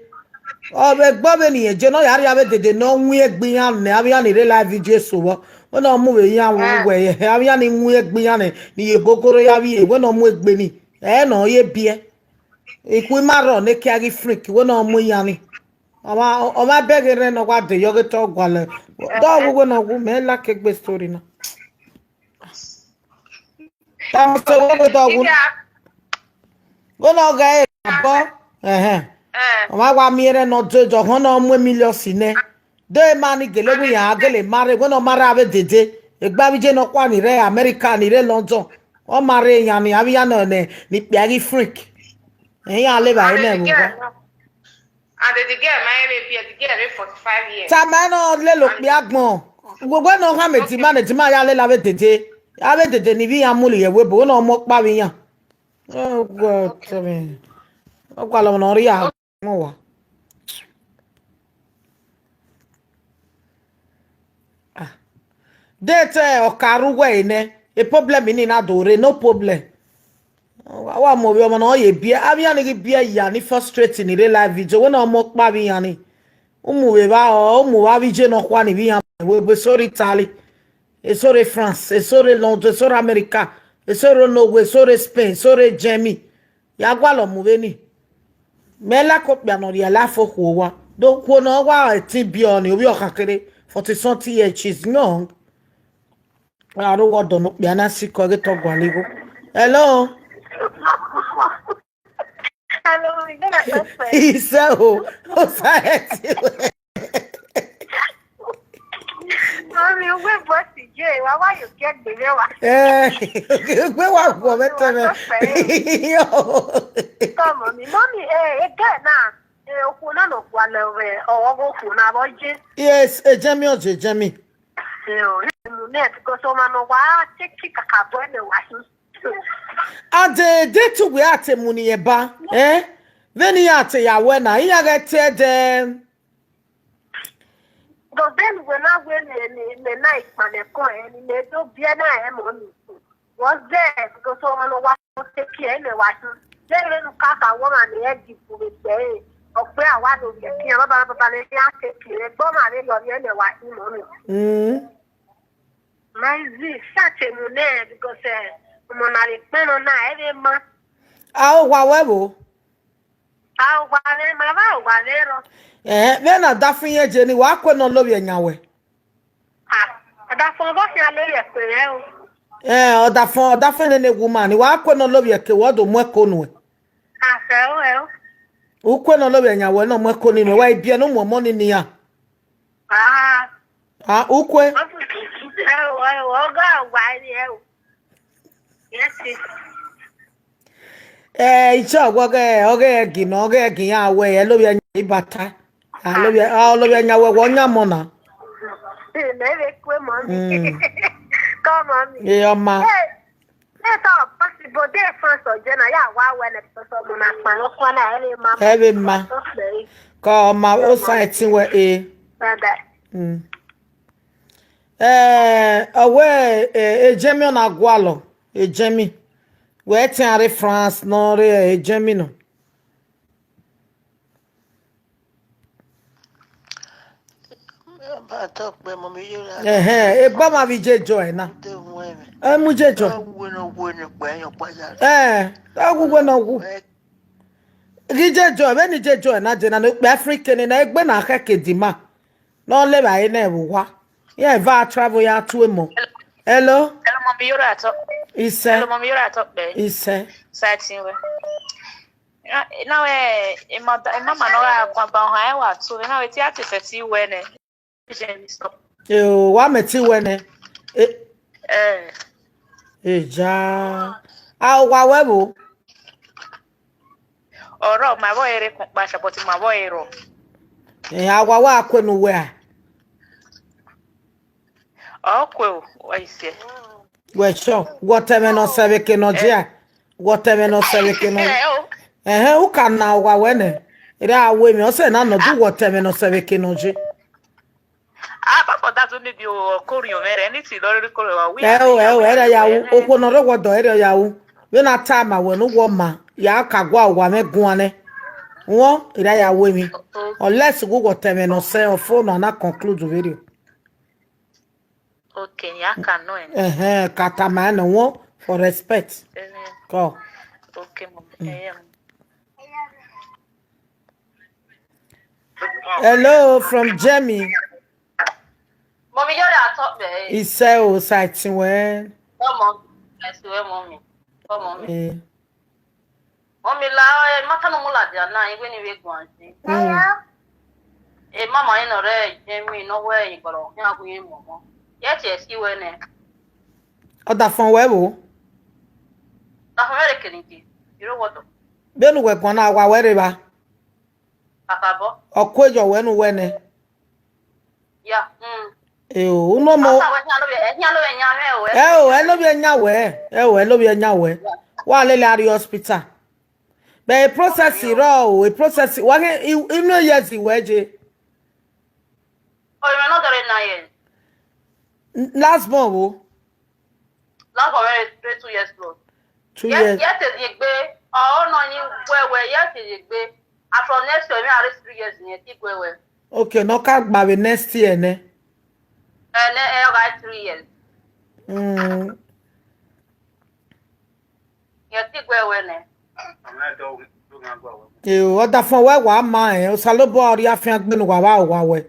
Ọ vbe egbe vbene irẹn je ne ọ ya rhie avbe dede ne ọ win egbe iran nẹ, avbe iran ni rre live video eso vbọ. Wẹ ne ọ mu vbe iran wu wẹ, avbe iran ni win egbe iran nẹ, ni ye bogoro ya vbe, wẹ ne ọ mu egbe ni. Ẹ ne ọ ye biẹ. Ikhu ima rrọọ ne kia ghi frink, wẹ ne ọ mu iran ni. Ọ ma, ọ ma bẹghe rẹn ne ọ wa de yọ ghe te ọ gualọ. Dọ wu wẹ ne ọ wu, mẹ like egbe story na. Tama sẹ wẹ wẹ dọ wu. Wẹ ne ọ gha ẹre abọ. Ẹhẹn. Ọ ma wa miẹn rẹn ne ọ de dọ họn ne ọ mu millions nẹ. De ma ni gele wu ya gele ma rre, wẹ ne ọ ma rre avbe dede. Egbe avbe iye nọkhua ni rre America ni rre London. Ọ ma rre iran ni, avbe iran nọ nẹ, ni kpia ghi frink. Iran levba re nẹ vbe uwa. And the girl ma rre biẹ, the girl rre forty-five years. Tama nọ lele okpia agbọn. Wẹ wẹ ne ọ khama edima ne edima ya lele avbe dede. Avbe dede ni vbe iran mu lele ẹvbo ebo, wẹ ne ọ mu ọkpa vbe iran. Oh God, tell me. Ọ gualọ ọmọ ne ọ rhie a mu wa. Ah. De te ọ ka rre uwẹ ẹre nẹ, e problem ni na do rre, no problem. Wa mu ovbi ọmọ ne ọ ye biẹ, avbe iran ni ghi biẹ ya ni frustrate ni rre live video, wẹ ne ọ mu ọkpa vbe iran ni. U mu vbe evba, ọ, u mu vbe avbe iye nọkhua ni vbe iran, wẹ, wẹ eso rre Italy, eso rre France, eso rre London, eso rre America, eso rre Norway, eso rre Spain, eso rre Germany. Ya gualọ mu vbeni. Mẹ like okpia ne ọ rhie life okhuo owa. Do okhuo ne ọ wa ẹtin biẹ ọnii, ovbi ọkhan kere forty something years, she's young. Aro wọ dọ ne okpia na si kọ ghe te ọ gualọ igho. Hello? Hello, you know that first place. Isẹ o, o sa ẹtin wẹ. Mummy, uwe boss je, wa wa yo ke gbe mẹ wa. Eh, gbe wa guọ mẹ tẹ mẹ. Come on, Mummy, eh, again na, eh, okhuo na nọ gualọ vbe, ọ, ọ, okhuo na vbe je. Yes, ejemi ọ je, ejemi. Eh, o, emu nẹ, because ọmwa nọ wa, take it kaka boy ne wa hi. Ade, de tu wẹ a te mu ni ẹba, eh? Vbene iran te ya wẹ na, iran ghẹ te ẹdẹ. Because then wẹ na wẹ ne, ne, ne na ikpanẹ kọ ẹ, ne, ne do biẹ na ẹ mọ ni. Was there, because ọmwa nọ wa take care, ne wa hi. Then wẹ nu kaka wọ ma ne ẹ di ku vbe gbẹ ẹ. Ọkpẹ a wa do take care, baba, baba, ne ya take care, ẹgbẹ ọmwa vbe yọ rhie ne wa hi mọ ni. Mm. Ma easy, such a mu nẹ, because, eh, ọmọ na vbe kpẹn nọ na, ẹ vbe ma. A owa wẹ vbo? A owa vbe ma, vbe a owa vbe rọ. Eh, vbene a da fin ye je ni, wa kue ne ọ lovbiẹ yan wẹ. Ah, ọdafọn ọgọ khian lovbiẹ ke rẹ o. Eh, ọdafọn, ọdafọn nene woman ni, wa kue ne ọ lovbiẹ ke wẹ, ọ do mu ẹko nuẹ. Ah, sẹ o, ẹ o. U kue ne ọ lovbiẹ yan wẹ, ne ọ mu ẹko ni nuẹ, wa ibiẹ ne u mu ọmọ ni nian. Ah. Ah, u kue. Ẹ o, ẹ o, ọgọ wa ni ẹ o. Yes, sis. Eh, ichẹ ọghe, ọghe ẹgi nọ, ọghe ẹgi ya wẹ, ẹ lovbiẹ yan ibata. A lovbiẹ, a lovbiẹ yan wẹ, wẹ ọ yan mọ na. Mẹ vbe kue mọ mi. Mm. Come on. Ẹ ọma. Hey, let's all possible. Day France or Jenna, ya wa wẹ ne sọsọ mọ na kpa, no kwana, ẹ vbe ma. Ẹ vbe ma. Come on. Kọ ọma, o sa ẹtin wẹ e. Bye bye. Mm. Eh, ọ wẹ, eh, ejemi ọ na gualọ, ejemi. Wẹ ẹtin a rre France, nọ rre ejemi nọ. Ẹhẹn, egbe ọmwa vbe ijeje ọe na. Ẹ mu ijeje ọe. Ẹ, ọ wu uwe ne ọ wu. Ghi ijeje ọe, vbene ijeje ọe na je na, ne okpia Africa ni na, egbe na khẹke edima. Ne ọ levba ẹre nẹ vbe owa. Iran eva travel ya tu emọ. Hello? Hello, Mummy Iyore Atọ. Isẹ. Hello, Mummy Iyore Atọ kpẹ. Isẹ. Sa ẹtin wẹ. Na, na wẹ, emama, emama nọ gha guan ba ohan ẹwa tu, na wẹ te a te sẹtin wẹ nẹ. Patient ni sọ. Eh, wa mẹ ti wẹ nẹ. Eh, Eh, eh, ja. A wa wẹ vbo? Ọrọ ma vbọ ere kun kpasha, but ma vbọ ero. Eh, a wa wa kue nu wẹ a? Ọ kue o, wa ise. Wẹ sure, wọtẹmwẹ nọ sẹ vbe ke nọ je a? Wọtẹmwẹ nọ sẹ vbe ke nọ. Eh, o. Ẹhẹn, u ka na wa wẹ nẹ. Erha wẹ mi, ọ sẹ na nọ du wọtẹmwẹ nọ sẹ vbe ke nọ je. Apart from that, maybe o koriọn mwẹ rẹ, anything lọ rere koriọn wa, we Ẹ o, ẹ o, ẹrẹ ya wu, okhuo nọ rre wọdọ, ẹrẹ ya wu. Vbene a ta ma wẹ ne uwọ ma, ya ka gua owa mwẹ guan nẹ. Wọn, erha ya wu emwi. Unless gu wọtẹmwẹ nọ sẹ, ọ fo nọ a na conclude vberriọ. Okay, ya ka nọ ẹn. Ẹhẹn, ka tama ẹn nọ wọn for respect. Ẹhẹn. Kọ. Okay, mom. Mm. Ẹhẹn. Hello, from Germany. Mọmi, yọrẹ atọ pẹ. Isẹ o, sa ẹtin wẹ. Ọmọ, ẹsẹ wẹ, mọmi. Ọmọ mi. Eh. Mọmi la, ẹ, mata nọ mu ladian na, iwe ni vbe guan je. Mm. E mama yin nọ rẹ Germany, nọ wẹ igbọrọ, iran gu ye mọmọ. Yẹ tie si wẹ nẹ. Ọdafọn wẹ vbo? Ọdafọn wẹ rre kere je, iro wọdọ. Vbene uwẹ guan na, wa wẹ rre evba? Kakabọ. Ọ kue yọ wẹ ne uwẹ nẹ. Ya, mm. Eo, uno mo. Asa wẹ, ẹhian lo vbe, ẹhian lo vbe yan mwẹ o, Ẹ o, ẹ lo vbe yan wẹ. Ẹ o, ẹ lo vbe yan wẹ. Wa lele a rrie hospital. But e process rọ o, e process, wa khe, i, inu years wẹ je? Oh, you are not there nine years. Last born wo? Last born very, very two years plus. Two Yes, years. Yes, egbe. Oh, no, ni wẹ wẹ, yes, egbe. And from next year, me are three years in it, wẹ wẹ. Okay, no ka gba vbe next year nẹ. Eh, ne, eh, okay, three years. Mm. Yẹ ti gu ẹwẹ nẹ. Eo, ọdafọn wẹ wa ma ẹn, Osanobua ọ rhie afiangbe ne uwa vbe owa wẹ.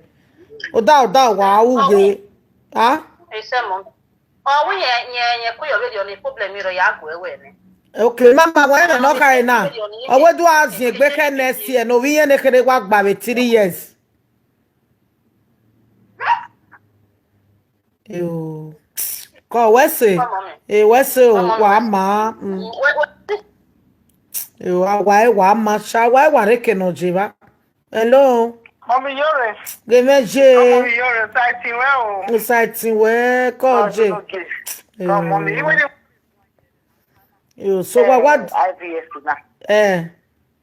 Oda, oda, wa ru ghe. A? Ẹsẹ mọ. Ọ wi yẹn, yẹn, yẹn ku yọ vberriọ ni problem rọ ya gu ẹwẹ nẹ. Okay, mama, wẹ nọ nọ khare na. Ọ wẹ do a ziengbe khẹ next year, ne ovbi iyẹn ne kherhe wa gba vbe three years. Eo. Kọ wẹ sẹ. Ọmọ mi. E wẹ sẹ o, Ọmọ mi. Wa ma. Mm. Mm, wẹ, wẹ. Eo, a wa e wa ma sha, wa e wa rre ke nọ je evba. Hello. Mọmi yọrẹ. Ghe mwẹ je. Mọmi yọrẹ, sa ẹtin wẹ o. Sa ẹtin wẹ, kọ je. Ọdún òkè. Eo. Mọmi, iwe ni Eo, so wa, wa Eh, I V F na. Eh.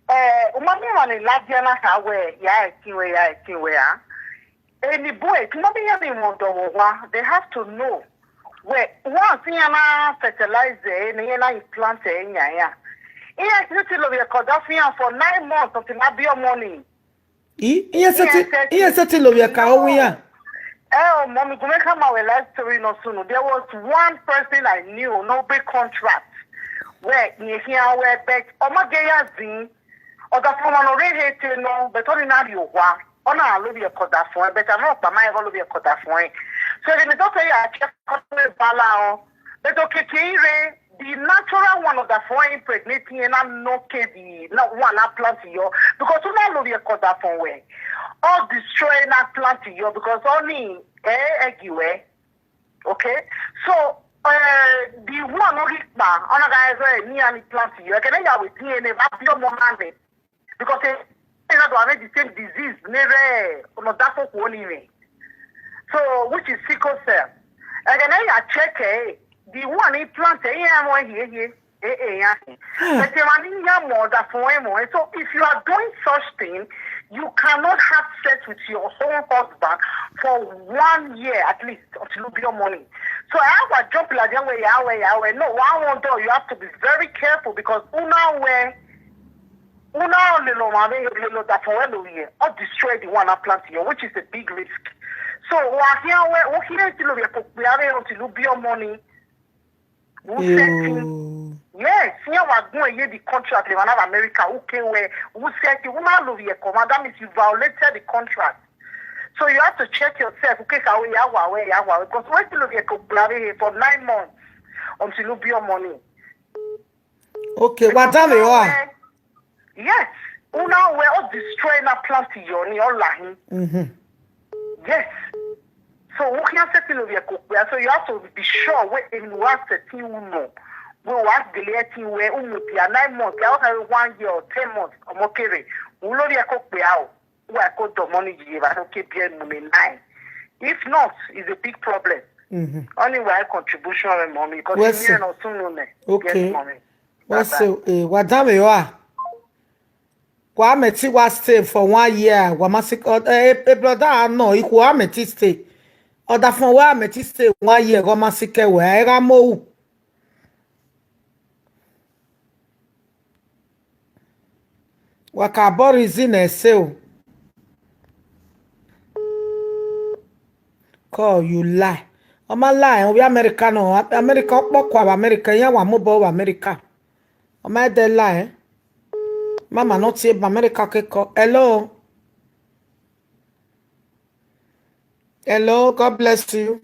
Eh, u ma miẹn emwa ni ladian na kha wẹ, ya ẹtin wẹ, ya ẹtin wẹ a. Eni bu e, u ma miẹn iran ni rhunmwuda ọvbokhan, they have to know. Wẹ, once iran na fertilize ẹre, ne iran na implant ẹre yan iran. Iran sẹtin lovbiẹ ke ọdafẹn iran for nine months until a biẹ ọmọ ni. I, iran sẹtin, iran sẹtin lovbiẹ ka owẹ iran. Eh, oh, mọmi, gu mwẹ khama wẹ life story nọ sunu. There was one person I knew, no big contract. Wẹ, iran khian wẹ, but ọ ma gẹ ya zin. Ọdafọn ọmwa ne ọ rre he te nọ, but ọ ni na rhie owa. Ọ na lovbiẹ ke ọdafọn, but a ma kpa ma ẹghẹ ọ lovbiẹ ke ọdafọn. So, the doctor ya check up bala ọ. But okiekie i rre, the natural one ọdafọn impregnate iran na nọ ke the na one na plant yọ. Because u na lovbiẹ ke ọdafọn wẹ, ọ destroy na plant yọ, because ọ ni, eh, egg wẹ. Okay? So, eh, the one ọ ghi kpa, ọ na gha ẹzọ ẹ ne iran ni plant yọ. Ẹkẹ ne ya wẹ D N A, vbe a biẹ ọmọ na nẹ. Because e na do have the same disease ne rre ọnọdafọn okhuo ni mwẹ. So, which is sickle cell. Ẹghẹ ne ya check ẹ, the one he plant ẹ, iran mọ hiehie, eh, eh, iran. But emwa ni iran mọ ọdafọn ẹmwẹ. So, if you are doing such thing, you cannot have sex with your own husband for one year at least until you be your money. So, I will jump like that way, yeah, way, yeah, way. No, one, one door, you have to be very careful because una way Una lele ọmwa vbe lele ọdafọn wẹ lovbiẹ, ọ destroy the one na plant yọ, which is a big risk. So, wa khian wẹ, u khian ti lovbiẹ ke okpia vbe until u biẹ ọmọ ni. U settle. Yes, iran wa gun ye the contract, emwa na vbe America, u ke wẹ, u settle, u na lovbiẹ ke ọmwa, that means you violated the contract. So you have to check yourself, u ke kha wẹ ya wa wẹ, ya wa wẹ, because wẹ ti lovbiẹ ke okpia vbe he for nine months until u biẹ ọmọ ni. Okay, wa da vbe ọ a? Yes, una wẹ ọ destroy na plant yọ ni ọ lahin. Mhm. Yes. So, u khian sẹtin ne ovbi ẹko kpia, so you have to be sure wẹ emwi ne uwa sẹtin ru nọ, wẹ wa gele ẹtin wẹ u mudia nine months, ya wa kha one year or ten months, ọmọ kere, u lori ẹko kpia o, u wa ẹko dọmọ ni ye evba ne ọ ke biẹ mu ne nine. If not, it's a big problem. Mhm. Only wa contribution rẹ mọ mi, because Wẹ iye sẹ. Nọ sunu nẹ. Okay. Yes, mommy. Wẹ Bye sẹ, bye. Eh, wa danmwehọ a? Wa mẹ te wa stay for one year, wa ma si, eh, eh, brother, no, ikhuo a mẹ te stay. Ọdafọn wẹ a mẹ te stay one year, ọ ma si kẹ wẹ, ẹ gha mu ru. Wa ka bọ reason ẹse o. Call you lie. Ọ ma lie, ovbi America nọ, America ọkpọkua vbe America, iran wa mu obọ vbe America. Ọ ma ẹdẹ lie. Mama nọ tie ba America ke call. Hello. Hello, God bless you.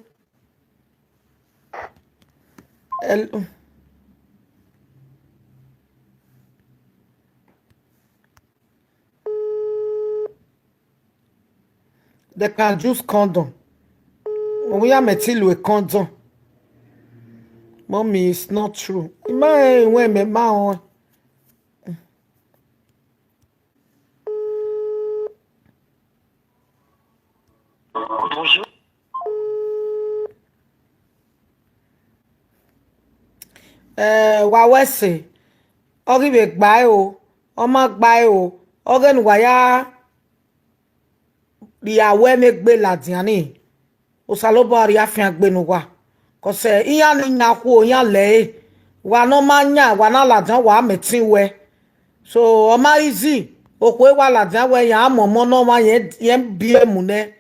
Hello. They can use condom. When we are meant to a condom. Mommy, it's not true. Ima eh, when me ma on. Bonjour. Eh, wa wẹ sẹ, ọ ghi vbe gba ẹre o, ọ ma gba ẹre o, ọghe ne uwa ya rhia wẹ vbe egbe ladian ni, Osanobua rhie afiangbe ne uwa. Cause iran ni yan khuo, iran lẹre, wa ne ọ ma yan, wa na ladian, wa mẹ ẹtin wẹ. So, ọ ma easy, okhuo wa ladian wẹ, ya mu ọmọ ne ọmwa, yẹn, yẹn biẹ mu nẹ,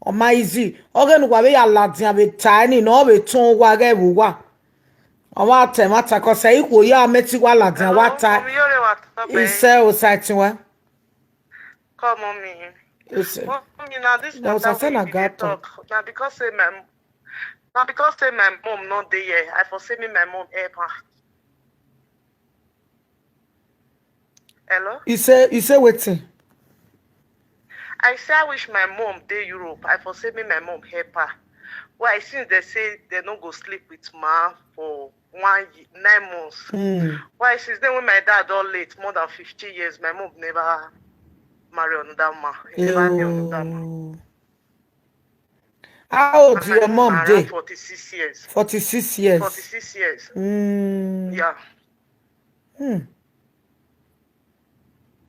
ọ ma easy. Ọghe ne uwa vbe ya ladian vbe ta ẹre ni, ne ọ vbe tọn uwa ghẹ vbe uwa. Ọ wa ta ẹmwata, cause ikhuo ya mẹ ẹtin wa ladian, wa ta. Isẹ Osa ẹtin wẹ. Come on, me. Yes, sir. Mommy, now this Now, matter Sasana we dey got talk. Now because say my, now because say my mom no dey here, I for say me my mom help her. Hello? He say, he say wetin? I say I wish my mom dey Europe. I for say me my mom help her. Why since they say they no go sleep with ma for one ye-, nine months. Hmm. Why since then when my dad don late more than fifty years, my mom never marry another man. He never knew another man. Ew. How old And my your mom mom around dey? Forty-six years. Forty-six years. Forty-six years. Mm. Yeah. Hmm.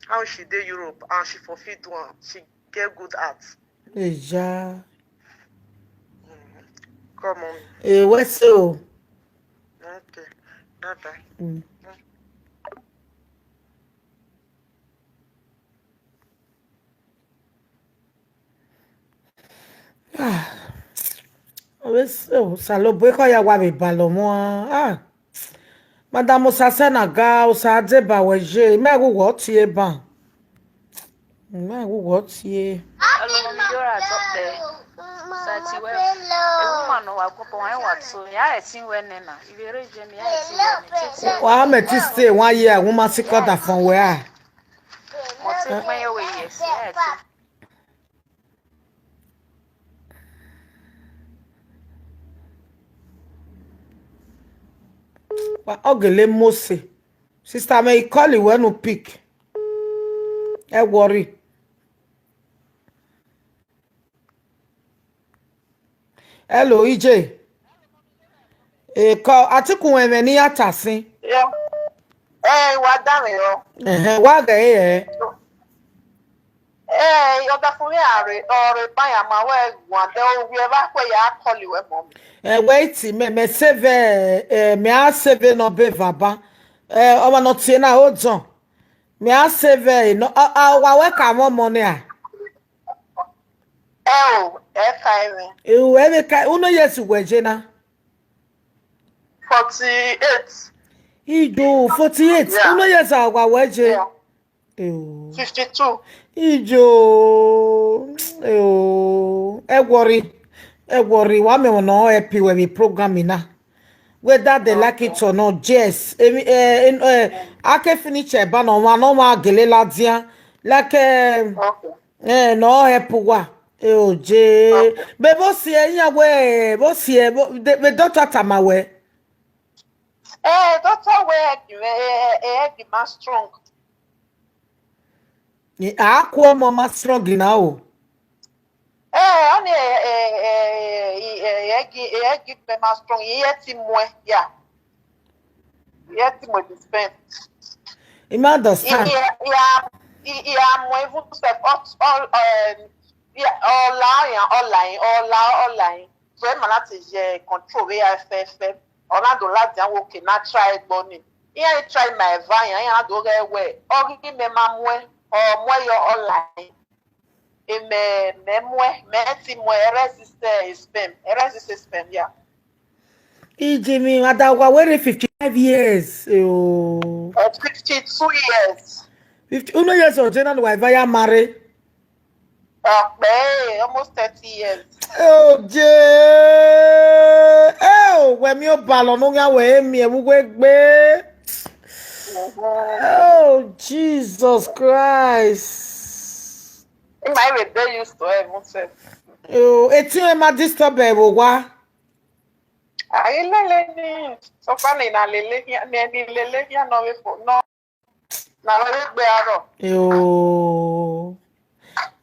How she dey Europe and she for fit do am. She get good heart. Eja. Mm. Come on. Eh, what's so? Okay. Bye bye. Mm. Ah, Osanobua, ekhọe ya wa vbe balọ ọmwa. Ah, Madam Osa sẹ na ga, Osa deba wẹ ye, mẹ ghu wẹ ọ tie ban. Mẹ ghu wẹ ọ tie. Ọlọmọ mi yọra tọkpẹ. Osa ti wẹ, ewu ma nọ wa kọkọ, wa wa so, ya ẹtin wẹ nẹ na. Ivbe rre je mi, ya ẹtin wẹ nẹ. Wa mẹ ti stay one year, wẹ ma sikẹ ọdafọn wẹ a. Mo ti pẹn ye wẹ yes, ya ẹtin. Wa, ọ gele Mose. Sister me, I call you when you pick. Ẹ worry. Hello, E J. Eh, call, Atiku ẹmwẹ ne I ya ta sin. Yeah. Eh, wa da mwẹ rọ. Ẹhẹn, wa ghe ẹre. Eh, ọdafẹn mwẹ a rre, ọ rre ban ya ma wẹ guan, de ovbi ẹvbo akhuẹ ya call wẹ mọ mi. Eh, wait, mẹ, mẹ save, eh, mẹ a save number vbe aban. Eh, ọmwa ne ọ tie na, hold on. Mẹ a save, eh, no, a, a, wa wẹ ka mwẹ ọmọ nia. Ẹ o, ẹ ka ẹmwẹ. Eh, ẹ vbe ka, unu years wẹ je na? Forty-eight. Ijo, forty-eight. Yeah. Unu years a wa wẹ je? Yeah. Eh o. Fifty-two. Ijo, eh o. Ẹ worry. Ẹ worry. Wa mẹ ọmọ ne ọ help wẹ vbe program na. Whether they like it or not, yes. Emi, eh, eh, eh, a ke finish ẹ ba nọ, ọmwa ne ọmwa gele ladian. Like, eh, Okay. Eh, no help wa. Oje. Be vbe si iran wẹ, vbe si vbe doctor tama wẹ? Eh, doctor wẹ egg, eh, egg ma strong. A ku ọmọ ma strong na o. Eh, ọni, eh, eh, eh, eh, egg, egg ma strong, iye ti muẹ, yeah. Iye ti muẹ the sperm. I ma understand. I, I, I, I, I am even self, all, all, um, yeah, all line, all line, all line, all line. So, ẹ ma na te ye control vbe ya fẹfẹ. Ọ na do ladian wẹ okay, na try ẹgbọ ni. Iran try ma eva iran, iran na do ghẹ wẹ, ọ ghi mẹ ma muẹ, ọ muẹ yọ online. Mẹ, mẹ muẹ, mẹ ti muẹ, ẹ resist, eh, sperm, ẹ resist sperm, yeah. Iji mi, ada wa were fifty-five years. Oh. Eh, fifty-two years. Fifty, uno years old, na wa eva ya marry. Ọkpẹ, almost thirty years. Oje, eh, wẹ mi obalọ ne u khian wẹ emiẹn vbe uwu egbe. Oh, Jesus Christ. Ima even dey used to heaven sef. Oh, etiẹn ma disturb ẹ vbe owa. Ai lele ni, sokpan ne I na lele khian, ne I lele khian nọ vbe fo, nọ. Na vbe gbe arọ. Yo.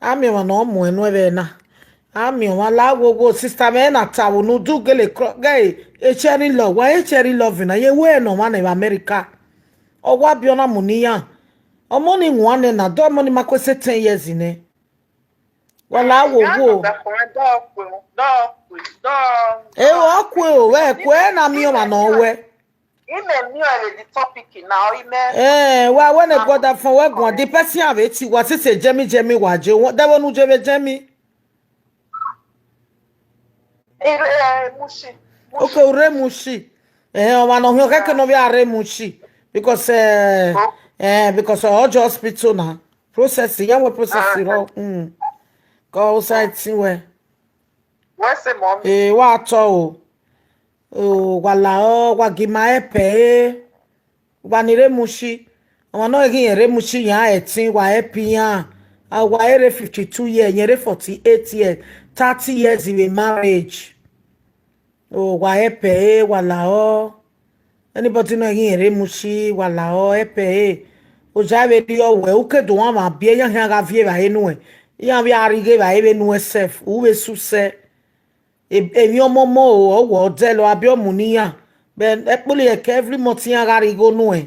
Amẹ ọmwa ne ọ muẹn unu ẹvbo na. Amẹ ọmwa la wo wo sister mwẹ na ta vbe unu du gele krọ, ghe echẹrin lọ, wa echẹrin lọ vbe na, ye wẹ ne ọmwa nẹ vbe America. Ọ wa biẹ ọna mu ne iran. Ọmọ ni wan nẹ na, dọ ọmọ ni ma kue sẹ ten years nẹ. Wa la wo wo. Dọ kue, dọ kue, dọ. E, ọ kue o, wẹ kue na miẹn ọmwa nọ wẹ. Imẹ miẹn ọẹn vbe the topic na, ọ imẹ. Eh, wa wẹ ne God afọn wẹ guan, the person have eti wa sese jẹmi jẹmi wa je, wọ, de vbe unu je vbe jẹmi. Ire, eh, Mushi. Okay, u rre Mushi. Eh, ọmwa ne ọ hiọn khẹke ne ọ vbe a rre Mushi. Because, eh, eh, because ọ jọ hospital na. Process, ya wẹ process rọ. Mm. Kọ outside tin wẹ. Wẹ sẹ mọ mi. Eh, wa tọ o. O, wa la ọ, wa gi ma help ẹre. Wa ni rre Mushi. Ọmwa ne ọ ghi rẹn rre Mushi yan ẹtin, wa help iran. A wa rre fifty-two year, yẹn rre forty-eight year, thirty years vbe marriage. O, wa help ẹre, wa la ọ. Anybody ne ọ ghi rẹn rre Mushi, wa la ọ, help ẹre. Oja vbe rriọ wẹ, u ke do wan mwa biẹ, iran khian gha viẹ evbare nuẹn. Iran vbe a rhie evbare vbe nuẹn sef, u vbe susẹ. E-, emwi ọmọmọ o, ọ wẹ ọ dẹlọ, a biẹ ọ mu ne iran. Vbe ẹkpolo ẹkẹ every month iran gha rhie igho nuẹn.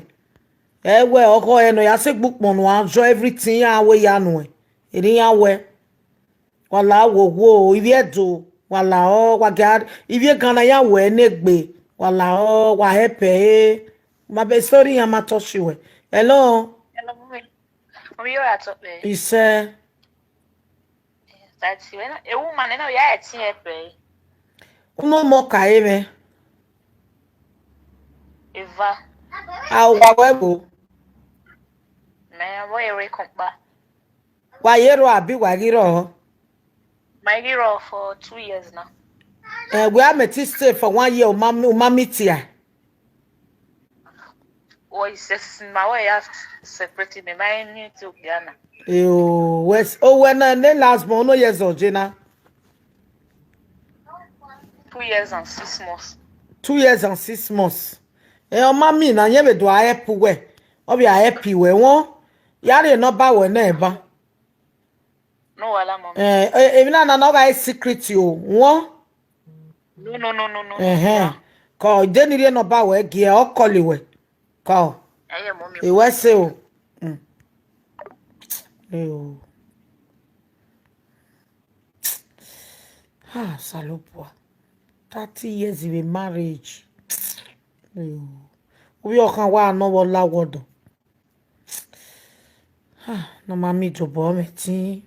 Ẹ wẹ ọkhọ ẹre ne ọ ya sẹ egbe ukpọn nuan, jọ everything iran wẹ ya nuẹn. Erriọ iran wẹ. Wa la wo wo, ivbi Ẹdo, wa la ọ, wa gia, ivbi Ẹgana ya wẹ ne egbe, wa la ọ, wa help ẹre. Ma be sorry iran ma touch wẹ. Hello? Hello, mommy. Mommy, you are top there. Isẹ. Tati wẹ na, ewu ma nẹ na, ya ẹtin ẹpẹ. Unu mọ ka e mwẹ. Eva. A wa wẹ vbo? Mẹ vbe ere kọnkpa. Wa ye rrọọ abi wa ghi rrọọ? Ma ghi rrọọ for two years now. Eh, wẹ a mẹ ti stay for one year, u ma, u ma meet ya? Well, it's just my way of separating me. My need to Ghana. Yo, wes-, o wẹ na ne last born, no years old, Jena? Two years and six months. Two years and six months. Eh, ọ ma mean na, yẹn vbe do a help wẹ. Ọ vbe a help wẹ, wọn. Ya rhie number wẹ na ba. No wahala, mommy. Eh, eh, emwi na na, na ọ gha re secret o, wọn. No, no, no, no, no. Ẹhẹn. Kọ, de ni rhie number wẹ gie, ọ call wẹ. Kọ. Ẹyẹ, mommy. Ewẹ sẹ o. Mm. Eyo. Ah, Osanobua. Thirty years of a marriage. Eyo. Ubi ọkhan wa nọ vbe ọ la wọdọ. Ah, ne ọ ma miẹn ijobọ mwẹ ẹtin.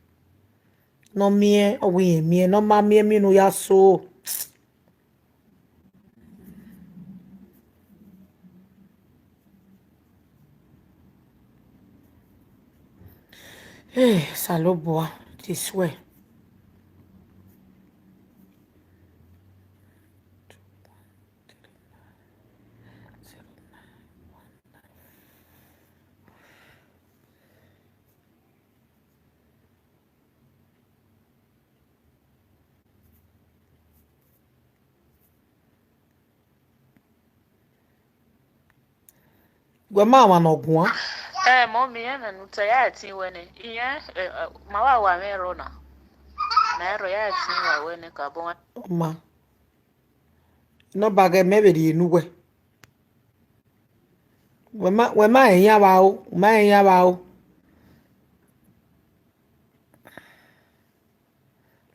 Ne ọ miẹn, ọ wẹ irẹn miẹn, ne ọ ma miẹn, miẹn ne u ya so. Hey, Osanobua, this way. Wẹ ma mwa ne ọ guan. Ẹ, mọmi, ẹmwẹ ne u ta ya ẹtin wẹ nẹ, iyẹn, ẹ, ẹ, ma wa wa mwẹ ẹrọ na. Ma ẹrọ ya ẹtin wa wẹ nẹ, ka bọ. Ọ ma. Nọmba ghẹ mẹ vbe rhie ne uwẹ. Wẹ ma, wẹ ma rẹn iran vbe aro, u ma rẹn iran vbe aro.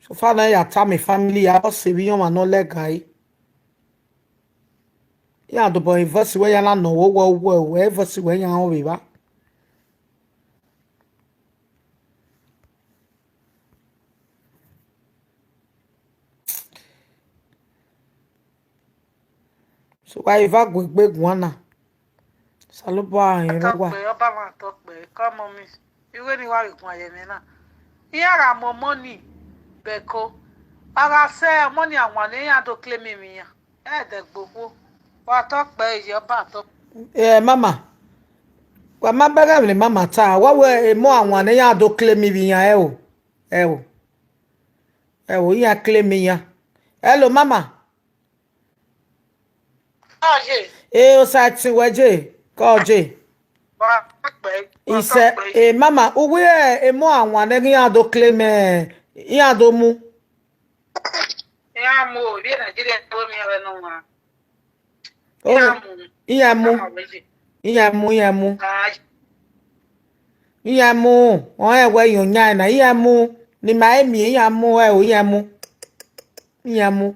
So far na ya tama family ya, ọ sẹ vbe iran ọmwa ne ọ lẹga ẹre. Iran dobọ voice wẹ ya na nọ wẹ, wẹ, wẹ voice wẹ ya rọnmwẹ evba. So wa eva gu egbe guan na. Osanobua rẹn rre uwa. Atọkpẹ, ọba mwa atọkpẹ, come on me. Ighe ni wa vbe guan ye mwẹ na. Iran gha mu ọmọ ni bẹko. A gha sẹ ọmọ ni awan ne iran do claim emwi iran. Ẹdẹ gbogbo. Wa tọ kpẹ ye ọba tọ. Eh, mama. Wa ma bẹghe emwi ne mama ta. Wa wẹ emọ awan ne iran do claim emwi iran, ẹ o. Ẹ o. Ẹ o, iran claim iran. Hello, mama. Oye. Eh, Osaẹtin wẹ je. Kọ je. Wa tọ kpẹ. Wa tọ Isẹ, kpẹ. Eh, mama, uwẹ emọ awan ne iran do claim, eh, iran do mu. Iran mu o, vbe Nigeria do miẹn vbe nọ wan. Oh, iran mu. Iran mu. Ama wẹ ye. Iran mu, iran mu. Ah, Iran mu, ọ rẹn wẹ yan yan na, iran mu, ne ima i miẹn, iran mu, ẹ o, iran mu. Iran mu.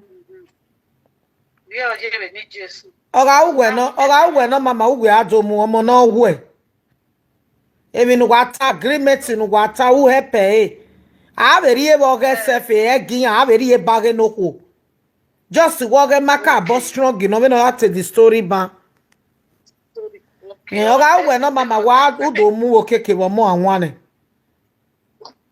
Vbe ọ ye vbe ni Jesu. Ọ gha uwẹ nọ, ọ gha uwẹ nọ, mama, uwẹ a do mu, ọmọ ne ọ wuẹ. Emwi ne uwa ta, agreement ne uwa ta, u help ẹre. A vbe rhie vbe ọghe self ẹgi iran, a vbe rhie ba ghe ne okhuo. Just wẹ ọghe ma ka bọ strong nọ vbene ọ ya te the story ban. Ẹ, ọ gha uwẹ nọ, mama, wa u do mu okeke vbe ọmọ awan nẹ.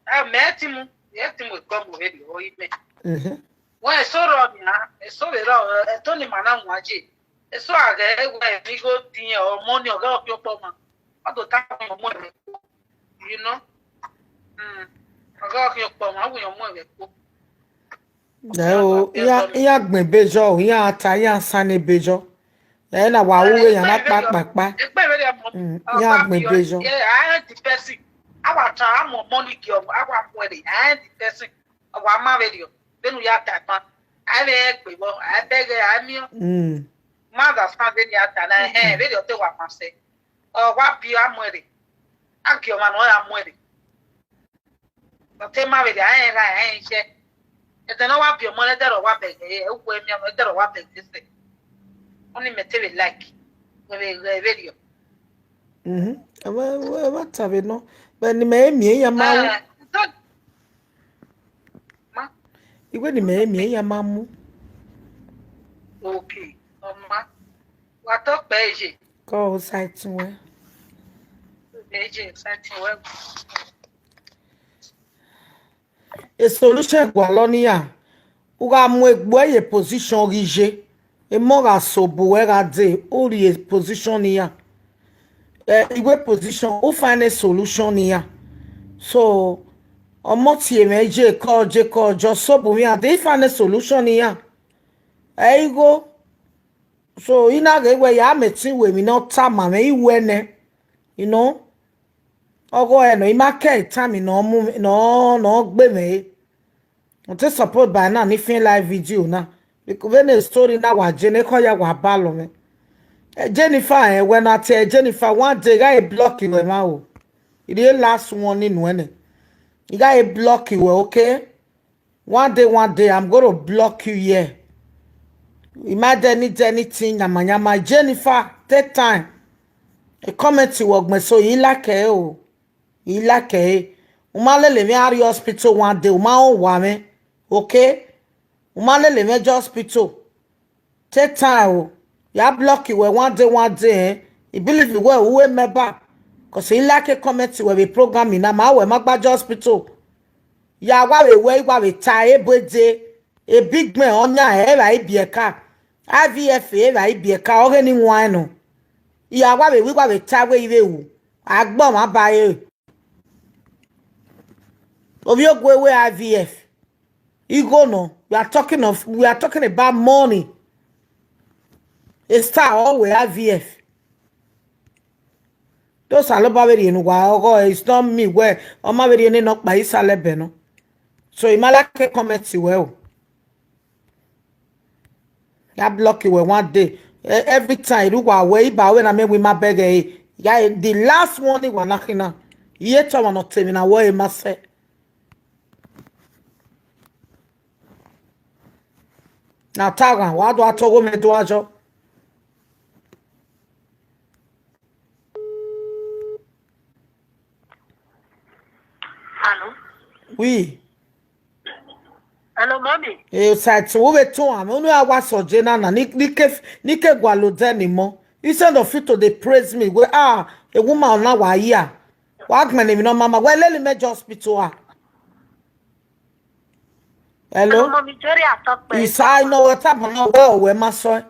Ẹ, mẹ ti mu, mẹ ti mu ekọ mu vbe rriọ imẹ. Mhm. Wẹ eso rọ nia, eso vbe rọ, ẹto ni ma na wan je. Eso a ghẹ wẹ igho diẹn ọmọ ni ọ ghẹ ọkhiọkpọ ma. Ọ do ta ọmọ ẹvbo, you know. Mm. Ọ ghẹ ọkhiọkpọ ma, ọ wẹ ọmọ ẹvbo. Ẹ o, iran, iran gbẹn ebe yọ o, iran ta, iran sani ebe yọ. Ẹ na wa ru vbe yan na kpakpakpa. Egbe vbe rẹ mọ. Mm, iran gbẹn ebe yọ. Yeah, I heard the person. Awa ta, a mọ money girl, awa mu ẹre, I heard the person. Awa ma vbe rriọ, vbene u ya ta ẹban. A i vbe gbe vbọ, a i bẹghe, a i miẹn. Mm. Ma understand vbene a ta na, ẹhẹn, vbene ọ te wa ma sẹ. Ọ wa biẹ a mu ẹre. A gie ọmwa ne ọ ya mu ẹre. Ọ te ma vbe rre, a rẹn erha, a rẹn iye. Ẹdẹ ne ọ wa biẹ ọmọ ne ẹdẹrẹ ọ wa bẹghe, ẹ, uwu ẹmian, ẹdẹrẹ ọ wa bẹghe sẹ. Ọni mẹ te vbe like. Wẹ vbe ghẹ vberriọ. Mhm. Ẹ vbe, ẹ vbe ta vbe nọ. Vbe ne imẹ i miẹn, iran ma ru. Eh, so, ma. Iwẹ ne imẹ i miẹn, iran ma mu. Okay, ọ ma. Wa tọ kpẹ ye. Kọ Osaẹtin wẹ. Ẹ ye, Osaẹtin wẹ. A solution gualọ ne iran. U gha mu egbe ye position ghi ye. Emọ gha so bu wẹ gha dee, u rhie position ne iran. Eh, iwẹ position, u find a solution ne iran. So, ọmọ tie mwẹ ye kọ, ye kọ, just so bu iran dee, i find a solution ne iran. Ẹ igho. So, I na ghe wẹ ya mẹ ẹtin wẹ emwi ne ọ tama mwẹ, I wẹ nẹ, you know, ọghe ọre nọ, I ma kẹ time ne ọ mu, ne ọ, ne ọ gbe mwẹ re. I te support by now ne I fian live video na. Because vbene story na wa je ne ekhọe ya wa balọ mwẹ. Eh, Jennifer, eh, wẹ na tie Jennifer, one day, I gha block wẹ mwa o. I rhie last warning nuẹn nẹ. I gha block wẹ, okay? One day, one day, I'm gonna block you here. I ma do any, do anything, yama, yama. Jennifer, take time. A comment wẹ ọgbẹn so, I like ẹ o. I like ẹ. U ma lele mwẹ a rrie hospital one day, u ma rẹn owa mwẹ. Okay? U ma lele mwẹ je hospital. Take time o. Ya block wẹ one day, one day, eh? I believe wẹ u wẹ mẹ ba. 'Cause I like a comment wẹ vbe program na, ma wẹ ma gba je hospital. Ya wa vbe wẹ, I wa vbe ta ebo ede, ebigbẹn ọyan ẹ vbe I biẹ ka, I V F ẹ vbe I biẹ ka, ọghe ni wan nọ. Ya wa vbe wẹ, I wa vbe ta wẹ I vbe ru, agbọn mwa ba re. Ovbi ogue wẹ I V F. Igho nọ, we are talking of, we are talking about money. A star ọ wẹ I V F. Do Osanobua vbe rhie ne uwa ọghọe, it's not me wẹ ọ ma vbe rhie ne nọkpa isalẹ ẹbẹ nọ. So I ma like comment wẹ o. Ya block wẹ one day. E- Every time I rhie uwa wẹ, iba wẹ na mẹ wẹ I ma bẹghe ẹre. Ya the last one ni wa na khin na. Iye tọmwẹ ne ọ te emwi na wẹ ọre ma sẹ. Na ta ghan, wa do a to ogho mwẹ do a jọ. Hello. Wi. Hello, mommy. Eh, Osaitun, wo vbe tun amẹ, unu ya wa sọ je na na, ni ni ke ni ke gualọ odẹ ni mọ. Instead of you to dey praise me, we ah, a woman na wa ya. Wa gbẹn emwi nọ mama, we lele mẹ je hospital ah. Hello? Hello, mommy, Jerry, I talk back. Isa, I know what happened. No, well, where my son?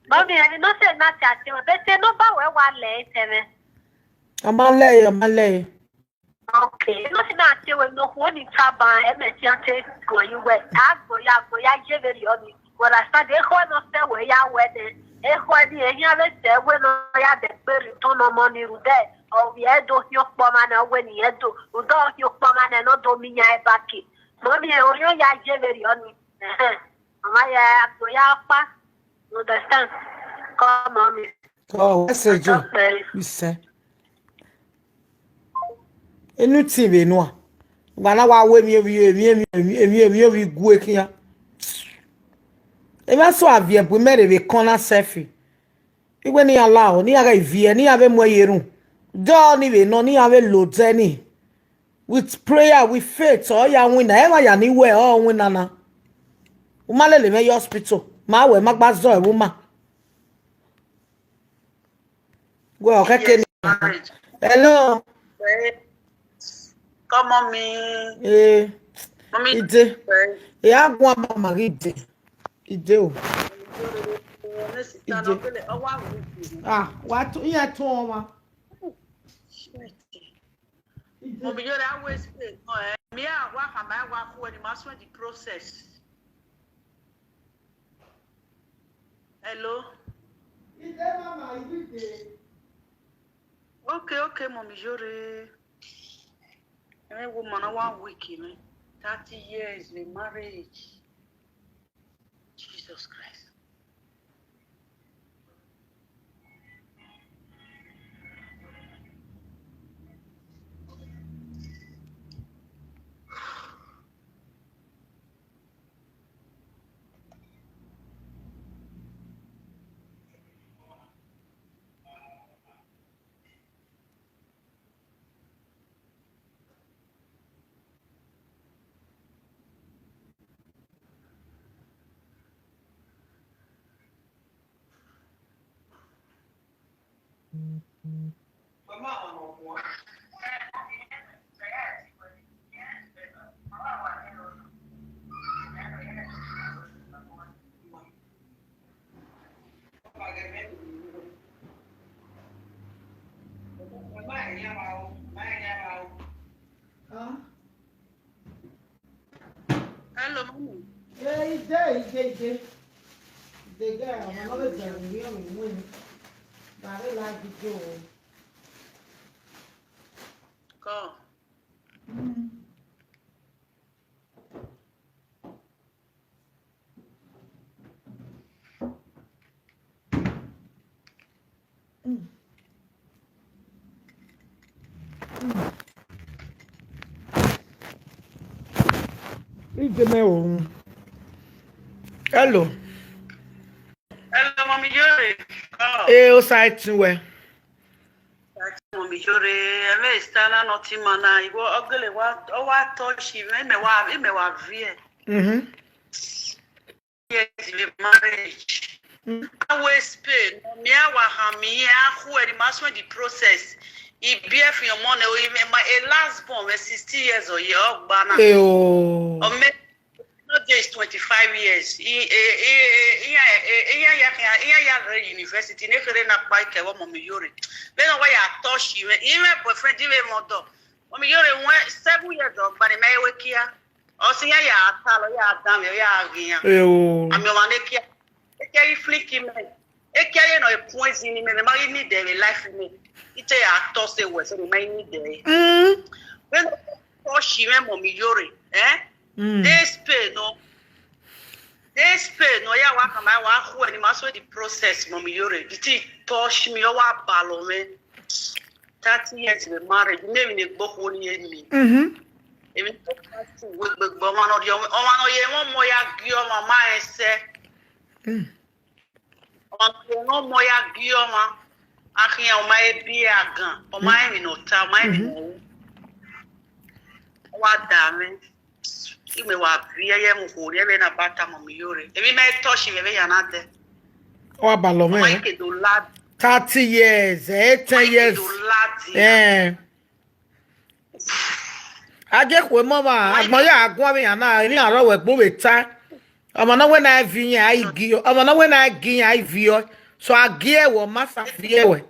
Mommy, I did not say nothing at you. But say no, but where one lay, seven. I'm a lay, I'm a lay. Okay, no, say nothing when no one in Taban, M S C and take go you where. I go, ya go, ya, Jerry, on it. Well, I start the whole no say where ya were then. E khọ ni e yan vbe sẹ wẹ ne ọ ya dẹ gbe return money ru dẹ, ọ vbe do khian ọkpọ ọmwa nẹ, wẹ ne irẹn do, rhunmwuda ọ khian ọkpọ ọmwa nẹ ne ọ do miẹn iran back. Mọmi, orhiọn ya ye vberriọ ni. Ẹhẹn. Ọ ma ya gbe ya ọkpa. You understand? Come, mọmi. Ọ wẹ sẹ jọ. Ọkpa. Isẹ. Enu ti vbe nua. Wa na wa ru emwi, emwi, emwi, emwi, emwi, emwi, emwi gue khian. Emwa so a viẹ bu imẹ rre vbe kọn na sẹfi. Iwẹ ne iran la o, ne iran ghẹ viẹ, ne iran vbe mu ẹre ye erhunmwu. Dọ ni vbe nọ, ne iran vbe lodẹ ni. With prayer, with faith, ọ ya winna. Emwa ya ni wẹ, ọ winna na. U ma lele mwẹ ye hospital. Ma wẹ, ma gba zọ ẹvbo ma. Wẹ ọ khẹke ni. Yes, marriage. Hello. Eh, come on, me. Eh, Mommy, ide. Eh. E a guan ba ma ghi ide. Ide o. Ide. Ah, wa tu, iye tu ọmwa. Mommy, you always pay. No, eh. Me, I wa, I wa, when you must the process. Hello? Is there mama? Is it there? Okay, okay, Mommy Yore. Any woman, I want week, man. Thirty years in marriage. Jesus Christ. Hello, mommy. Eh, ide, ide, ide. Ide, girl, I'm not going to be on the win. But I like the joy. Come. Mm. Ide mẹ o. Hello. Hello, Mommy Yore. Oh. Eh, Osaitun wẹ. Mommy Yore, ẹmwẹ Esther na nọ ti ma na, iwọ ọgele wa, ọ wa touch imẹ, imẹ wa, imẹ wa viẹ. Mhm. Years in a marriage. Mm. I will Spain. Me, I wa ha me, I who the master the process. He bear for your money, or even my a last born, was sixty years or year, or bana. Eh, oh. Or me, not just twenty-five years. He, he, he, he, he, he, he, he, he, he, university, ne kere na kpa ike wo Mommy Yore. Me no why I touch you. Even boyfriend, even mother. Mommy Yore, when seven years old, but in my way here. Ọ sẹ iran ya ta lọ, ya dan mwẹ, ya ghi iran. Eo. Amẹ ọmwa ne kia. Eke i flick imẹ. Ekia ye nọ e poison ni mẹ, mẹ ma ghi need ẹre vbe life mẹ. I te ya tọ sẹ wẹ, so mẹ ma ghi need ẹre. Mm. Vbene ọ shi mwẹ mọ mi yore, eh? Mm. Dey Spain nọ. Dey Spain nọ, ya wa kama, wa khu ẹre ni ma so the process mọ mi yore. The thing touch me, ọ wa balọ mwẹ. Thirty years vbe marriage, ne emwi ne egbe okhuo ni ye ni. Mhm. Emwi ne egbe okhuo ni ye, ọmwa ne ọ ye, ọmwa ne ọ ye, ọmwa ne ọ ye, ọmwa ma ẹsẹ. Mm. Ọmwa ne ọ ya gie ọmwa, a khian ọmwa ebi agan, ọmwa emwi ne ọ ta, ọmwa emwi ne ọ ru. Ọ wa da mwẹ, imẹ wa viẹ ye mu kho rrie vbene a ba tama mẹ yore. Emwi mẹ touch vbe vbe ya na dẹ. Ọ wa balọ mwẹ. Ọmwa ke do ladi. Thirty years, eh, ten years. Ọmwa ke do ladi. Eh. A je khuẹ mọ ọmwa, agbọn ya guan vbe iran na, emwi iran rrọọ wẹ gbe vbe ta. Ọmọ ne ọ wẹ na vi iran, a i gi, ọmọ ne ọ wẹ na gi iran, a i viọ. So a gi ẹwẹ, ọ ma sa viẹ ẹwẹ.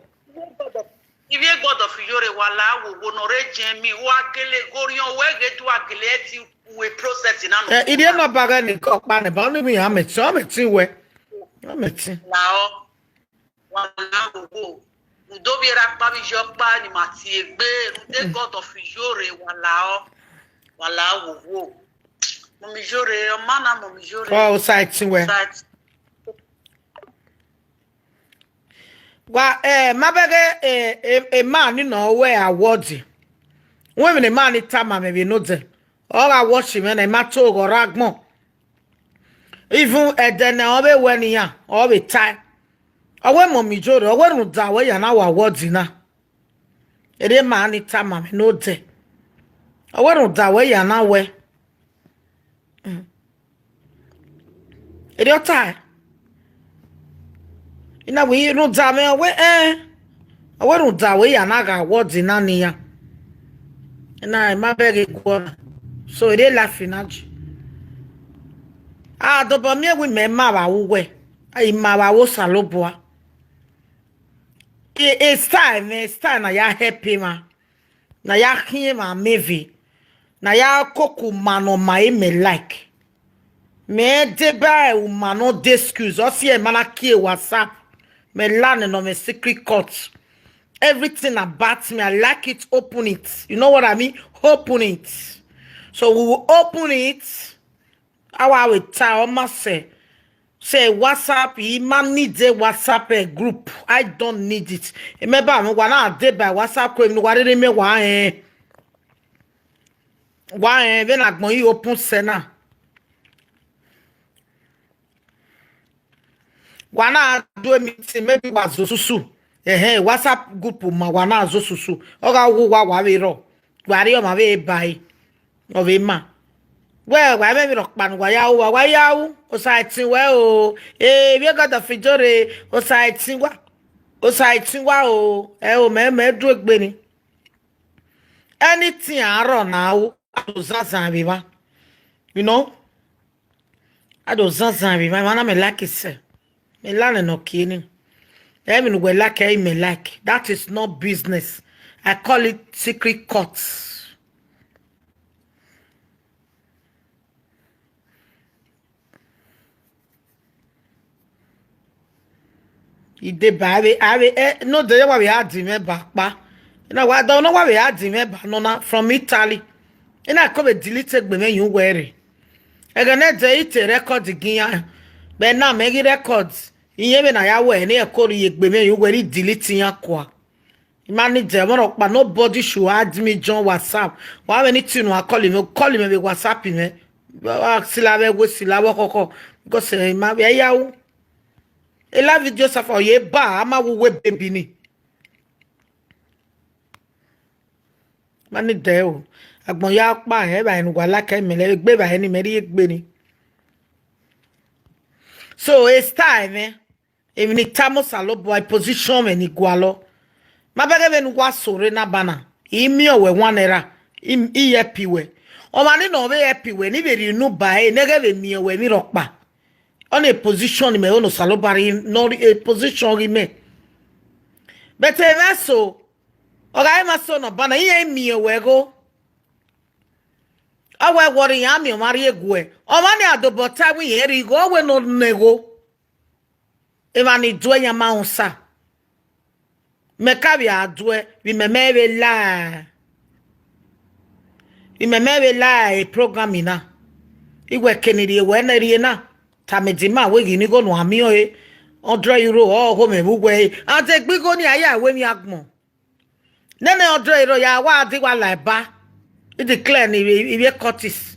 Ivie God of Iyore, wa la wo wo ne ọ rre jẹn mi, wa gele ghe orhiọn, wẹ ghe du a gele ẹti ue process na nọ. Eh, irhiẹ nọ ba ghẹ ne ọkpa nẹ, ba ọnii vbe iran mẹ tin, ọ mẹ tin wẹ. Ọ mẹ tin. La ọ. Wa la wo wo. Rhunmwuda ovbi erha ọkpa vbe iye ọkpa ni ma tie egbe, rhunmwuda God of Iyore, wa la ọ. Wa la wo wo. Mummy Iyore, ọ ma na Mummy Iyore. Ọ, Osaẹtin wẹ. Osaẹtin. Wa, eh, ma bẹghe, eh, eh, eh, ma ni nọ wẹ award. Wẹ emwi ne ma ni tama mwẹ vbe nodẹ. Ọ gha watch mwẹ na, I ma to ghọ rre agbọn. Even ẹdẹ ne ọ vbe wẹ ne iran, ọ vbe tae. Ọ wẹ Mummy Iyore, ọ wẹ rhunmwuda wẹ ya na wa award na. Erriọ ma ni tama mwẹ nodẹ. Ọ wẹ rhunmwuda wẹ ya na wẹ. Mm. Erriọ tae. I na wẹ rhunmwuda mwẹ, ọ wẹ, eh. Ọ wẹ rhunmwuda wẹ ya na gha award na ne iran. I na, I ma bẹghe guọ na. So, erriọ life na ji. A dobọ miẹn wẹ imẹ ma vbe aro uwẹ. A i ma vbe aro Osanobua. E, e style mwẹ, e style na ya help emwa. Na ya khian emwa ameve. Na ya koko uma ne ọ ma e mẹ like. Mẹ deba uma ne ọ de excuse. Ọ si ẹre ma na kie WhatsApp. Mẹ la nẹ nọ mẹ secret court. Everything about me, I like it, open it. You know what I mean? Open it. So we will open it. Awa we ta ọ ma sẹ. Sẹ WhatsApp, I ma need a WhatsApp, eh, group. I don't need it. Remember, wa na deba WhatsApp ko, emwi ne uwa rhirhi miẹn wa rẹn. Wa rẹn, vbene agbọn i open sẹ na. Wa na do a meeting, maybe wa zẹ osusu. Ẹhẹn, WhatsApp group ma wa na zẹ osusu. Ọ gha wu uwa, wa vbe rrọọ. Wa rrie ọmwa vbe ba ẹre. Ọ vbe ma. Wẹ, wa mwẹ emwi rhọkpa ne uwa ya ru, wa, wa ya ru. Osaẹtin wẹ o. Eh, ivie God of Iyore, Osaẹtin wa. Osaẹtin wa o. Ẹ o, mẹ, mẹ du egbe ni. Anything a rrọọ na ru, a do zanzan vbe evba. You know? A do zanzan vbe evba, emwa na mẹ like sẹ. Mẹ la nẹ ne ọ kie ni. Emwi ne uwẹ like, ẹre mẹ like. That is not business. I call it secret court. I deba avbe, avbe, eh, nodẹ ya wa vbe a di mwẹ ba kpa. Na wa da nọ wa vbe a di mwẹ ba nọ na from Italy. I na ko vbe delete egbe mwẹ ye uwẹ rre. Ẹghẹ ne ẹdẹ I te record gi iran. Vbe na mẹ ghi record. Iyẹn vbe na ya wẹ ne ẹko rhie egbe mwẹ ye uwẹ rre, I delete iran kua. I ma need ẹmwẹ rhọkpa, nobody should add me join WhatsApp. Wa vbe ni tinu a call mwẹ, call mwẹ vbe WhatsApp mwẹ. Wa sila vbe ẹwe, sila vbe ọkhọkhọ. Because, eh, I ma vbe ya ru. E la video safa ye ba, a ma wu uwu baby ni. Ma need ẹ o. Agbọn ya kpa hẹ, evbare ne uwa like, mẹ lẹ egbe evbare ni, mẹ rhie egbe ni. So, e style mwẹ, emwi ne I tama Osanobua, e position mwẹ ni gualọ. Ma bẹghe vbene uwa so rre na ba na, I miẹn wẹ wan naira, I, I help wẹ. Ọmwa ni nọ vbe help wẹ, ne I vbe rhie unu ba ẹre, ne ghẹ vbe miẹn wẹ emwi rhọkpa. Ọnii e position mẹ, ọnii Osanobua rhie, ne ọ rhie e position ghi mẹ. But emwa eso, ọ gha emwa eso nọ ba na, iran i miẹn wẹ igho. Ọ wẹ wọrọ iran miẹn ọmwa rhie guẹ. Ọmwa ni a dobọ ta wẹ irẹn rhie igho, ọ wẹ ne ọ nọ igho. Emwa ni duẹ yan ma rẹn osa. Mẹ ka vbe a duẹ vbe imẹ mẹ vbe la, vbe imẹ mẹ vbe la e program na. Iwẹ ke ni rhie wẹ nẹ rhie na. Tama Edima wẹ ghi ni igho ne uwa miẹn ọre, hundred euro ọghe mwẹ vbe uwẹ ẹre. A degbe igho ni a ya wẹ emwi agbọn. Nene hundred euro ya wa di wa la eba. I declare ne ivbi, ivbi Curtis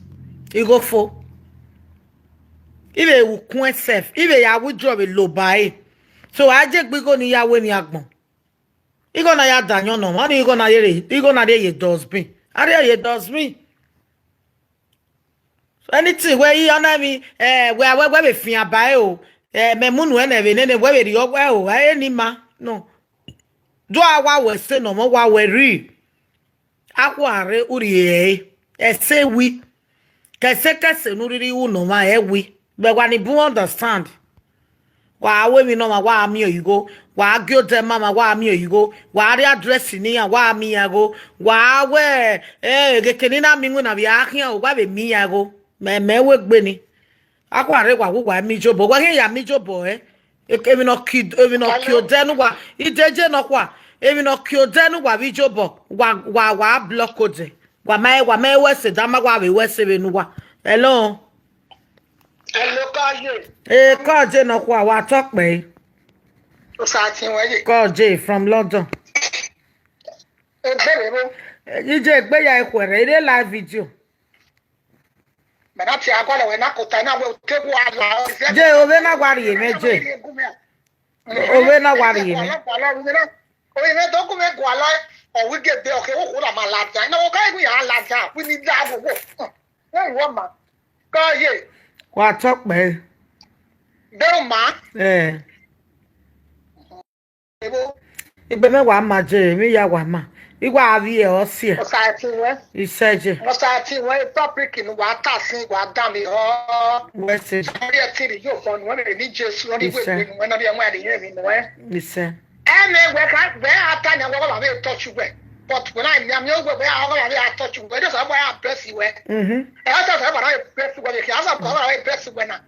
igho fo. I vbe ru ukun sef, I vbe ya withdraw vbe loba ẹre. So a degbe igho ni ya wẹ emwi agbọn. Igho na ya da ayọn nọ, ọmwa ni igho na rhie, igho na rhie ye dustbin. A rhie ye dustbin. Anything wẹ i ọna emwi, eh, wẹ, wẹ, wẹ vbe fian ba ẹre o. Eh, mẹ mu nuẹn nẹ vbe nene, wẹ vbe rhie ọgua ẹre o, ẹ ni ma. No. Do a wa wẹ ẹse ne ọmọ wa wẹ rri. Akhua rre u rhie ẹre. Ẹse wi. Kẹsekẹse ne u rhirhi ru ne ọmwa ẹre wi. Vbe wa ni bun understand. Wa ru emwi ne ọmwa, wa miẹn igho. Wa gie odẹ ma ọmwa, wa miẹn igho. Wa rhie address ne iran, wa miẹn igho. Wa wẹ, eh, egheke ne I na miẹn iwinna vbe a khian o, wa vbe miẹn igho. Mẹ, mẹ wẹ egbe ni. Akhua rre wa wu wa miẹn ijobọ. Wa khian ya miẹn ijobọ, eh. Emwi ne ọ ki, emwi ne ọ ki odẹ ne uwa, ideje nọkhua, emwi ne ọ ki odẹ ne uwa vbe ijobọ, wa, wa, wa block odẹ. Wa ma, wa ma wẹ ẹse, da ma wa vbe wẹ ẹse vbe ne uwa. Hello. Hello, Kaye. Eh, Kaye nọkhua, wa tọ kpẹẹ. Osatin wẹ ye. Kaye from London. Egbe vbe ebo. Eh, ije egbe ya ikhuẹrhẹ, I rre live video. Mẹ na tie agualọ wẹ na kota na wẹ u te gu ala. Je, ovbe na wa rhie mwẹ, je. Ovbe na wa rhie mwẹ. Ovbe na do gu mwẹ gualọ, ọ wi gede, ọ ke wo khuo na ma ladian. Na wo ka igun ya ladian, we ni da wo wo. Ẹ wọ ma. Kaye. Wa tọ kpẹẹ. De u ma. Eh. Ebo. Igbe mwẹ wa ma je, emwi ya wa ma. I wa vbiẹ ọ siẹ. Osatin wẹ. Isẹje. Osatin wẹ, topic ne wa ta sin, wa dan mi họ. Wẹ sẹ. Ọ rhie ẹtin rhie obọ nuẹn, vbe eni Jesu, ọ rhie iwegbe nuẹn, ọ rhie ẹwaẹn rhie emwi nuẹn. Isẹ. Ẹmwẹ wẹ ka, wẹ a ta yan wẹ ọghe ọmwa vbe touch wẹ. But wẹ na miẹn, miẹn wẹ, wẹ ọghe ọmwa vbe a touch wẹ. Just ọghe ọmwa vbe a bless wẹ. Mhm. Ẹ, just ọghe ọmwa vbe bless wẹ, because ọghe ọmwa vbe bless wẹ na.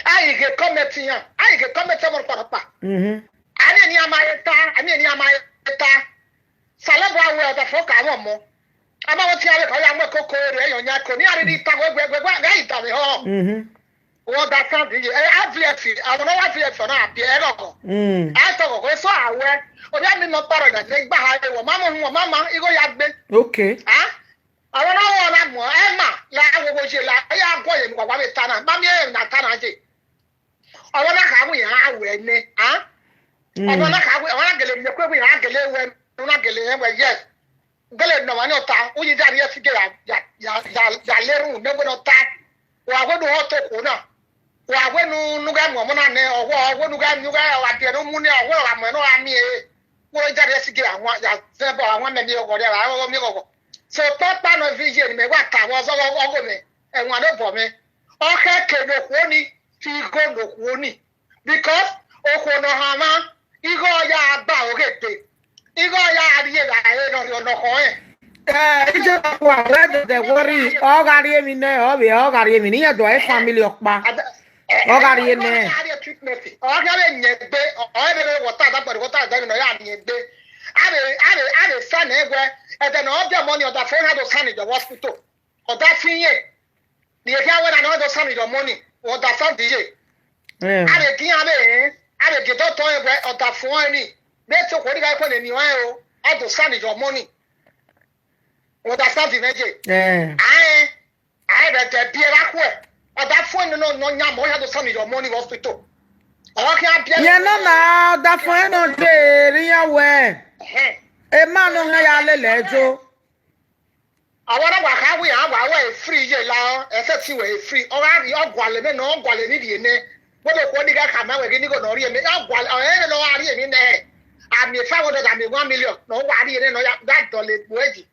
A i ghe comment yan, a i ghe comment ọmọ kpakpa. Mhm. Ani eni a ma he ta, ani eni a ma he ta. Salobua wẹ ọdafẹn ka mwẹ ọmọ. A ma vbe tie avbe ka ya mu ẹkoko ere ẹyọ yan ko. Ne iran rhirhi ta wẹ, wẹ, wẹ, wẹ, wẹ, I da vbe họ. Mhm. Wẹ ọdafẹn di ye. Eh, I V F, àwọn ọmọ I V F na biẹ ẹrọ. Mm. A tọ gọgọ, eso a wẹ. Ovbi ami nọ kpọrọ na, ne gba ha ẹvbo, ma mu hu, ma ma, igho ya gbe. Okay. Ah? Ọmọ na wọ na gbọn, ẹ ma, la wo wo ye la, ya guọ ye ne uwa wa vbe ta na, ma miẹn ẹre na ta na ye. Ọmọ na kha wẹ iran wẹ nẹ, a? Mm. Ọmọ na kha wẹ, ọmọ na gele miẹn kue wẹ iran gele wẹ, ọmọ na gele rẹn wẹ, yes. Gele nọ ọmwa ni ọta, u yi da rhie ẹse ya, ya, ya, ya, ya lerun ne wẹ ne ọta. Wa wẹ ne u họn otọ okhuo na. Wa wẹ ne u, ne u ghẹ mu ọmọ na nẹ, ọ wẹ, ọ wẹ ne u ghẹ, ne u ghẹ, ọ gha biẹ ne u mu nẹ, ọ wẹ ọ gha mu ẹre ne ọ gha miẹn ẹre. Wẹ da rhie ẹse ya wan, ya zẹ ẹbọ, a wan mẹ miẹn ọghọ rẹ, a ghọghọ miẹn ọghọ. So, kpakpa nọ vi ye ne mẹ wa ta vbe ọzọ ọghe mwẹ, ẹwaẹn ne obọ mwẹ. Ọ khẹke ne okhuo ni, fi igho ne okhuo ni. Because okhuo ne ọ hanmwa, igho ya gba oghe dee. Igho ya rhie evbare ne ọ rhie ọnọkhọ rẹn. Eh, iye wa wa, wẹ dẹdẹ worry, ọ gha rhie emwi nẹ, ọ vbe, ọ gha rhie emwi ne iran do ẹ family ọkpa. Ada-, eh, Ọ gha rhie eh, nẹ. Ọ gha rhie treatment. Ọ gha vbe yẹn egbe, ọ, ọ vbe rre water, that body water, that no ya yẹn egbe. A vbe, a vbe, a vbe sa nẹ wẹ, ẹdẹ ne ọ biẹ ọmọ ni, ọdafẹn na do sa ni yọ hospital. Ọdafẹn ye. Rhie khian wẹ na ne ọ do sa ni yọ money, ọdafẹn di ye. Eh. A vbe gi iran vbe, a vbe gi doctor wẹ ọdafẹn ni. Vbe te okhuo ni gha kue ne ni ọnrẹn o, ọ do sa ni yọ money. Ọdafẹn di mwẹ ye. Eh. Aẹn, aẹn vbe ẹdẹ biẹ ra khuẹ. Ọdafẹn ni nọ, nọ yan mọ, ọ ya do sa ni yọ money hospital. Ọ khian biẹ. Yẹn nọ na, ọdafẹn nọ de, rhie iran wẹ. Ẹhẹn. Emọ nọ hẹn ya lele ẹjo. Ọmwa na wa kha wẹ iran wa wẹ free ye la, ẹsẹ ti wẹ free. Ọ gha rhie, ọ gualọ nẹ, ọ gualọ ni rhie nẹ. Wẹ vbe okhuo ni gha khama wẹ ghe ni igho ne ọ rhie nẹ, ọ gualọ, ọ rẹn ne ọ gha rhie emwi nẹ. A miẹn five hundred, a miẹn one million, ne ọ wa rhie nẹ, ne ọ ya da dọlọ egbe ẹre yi.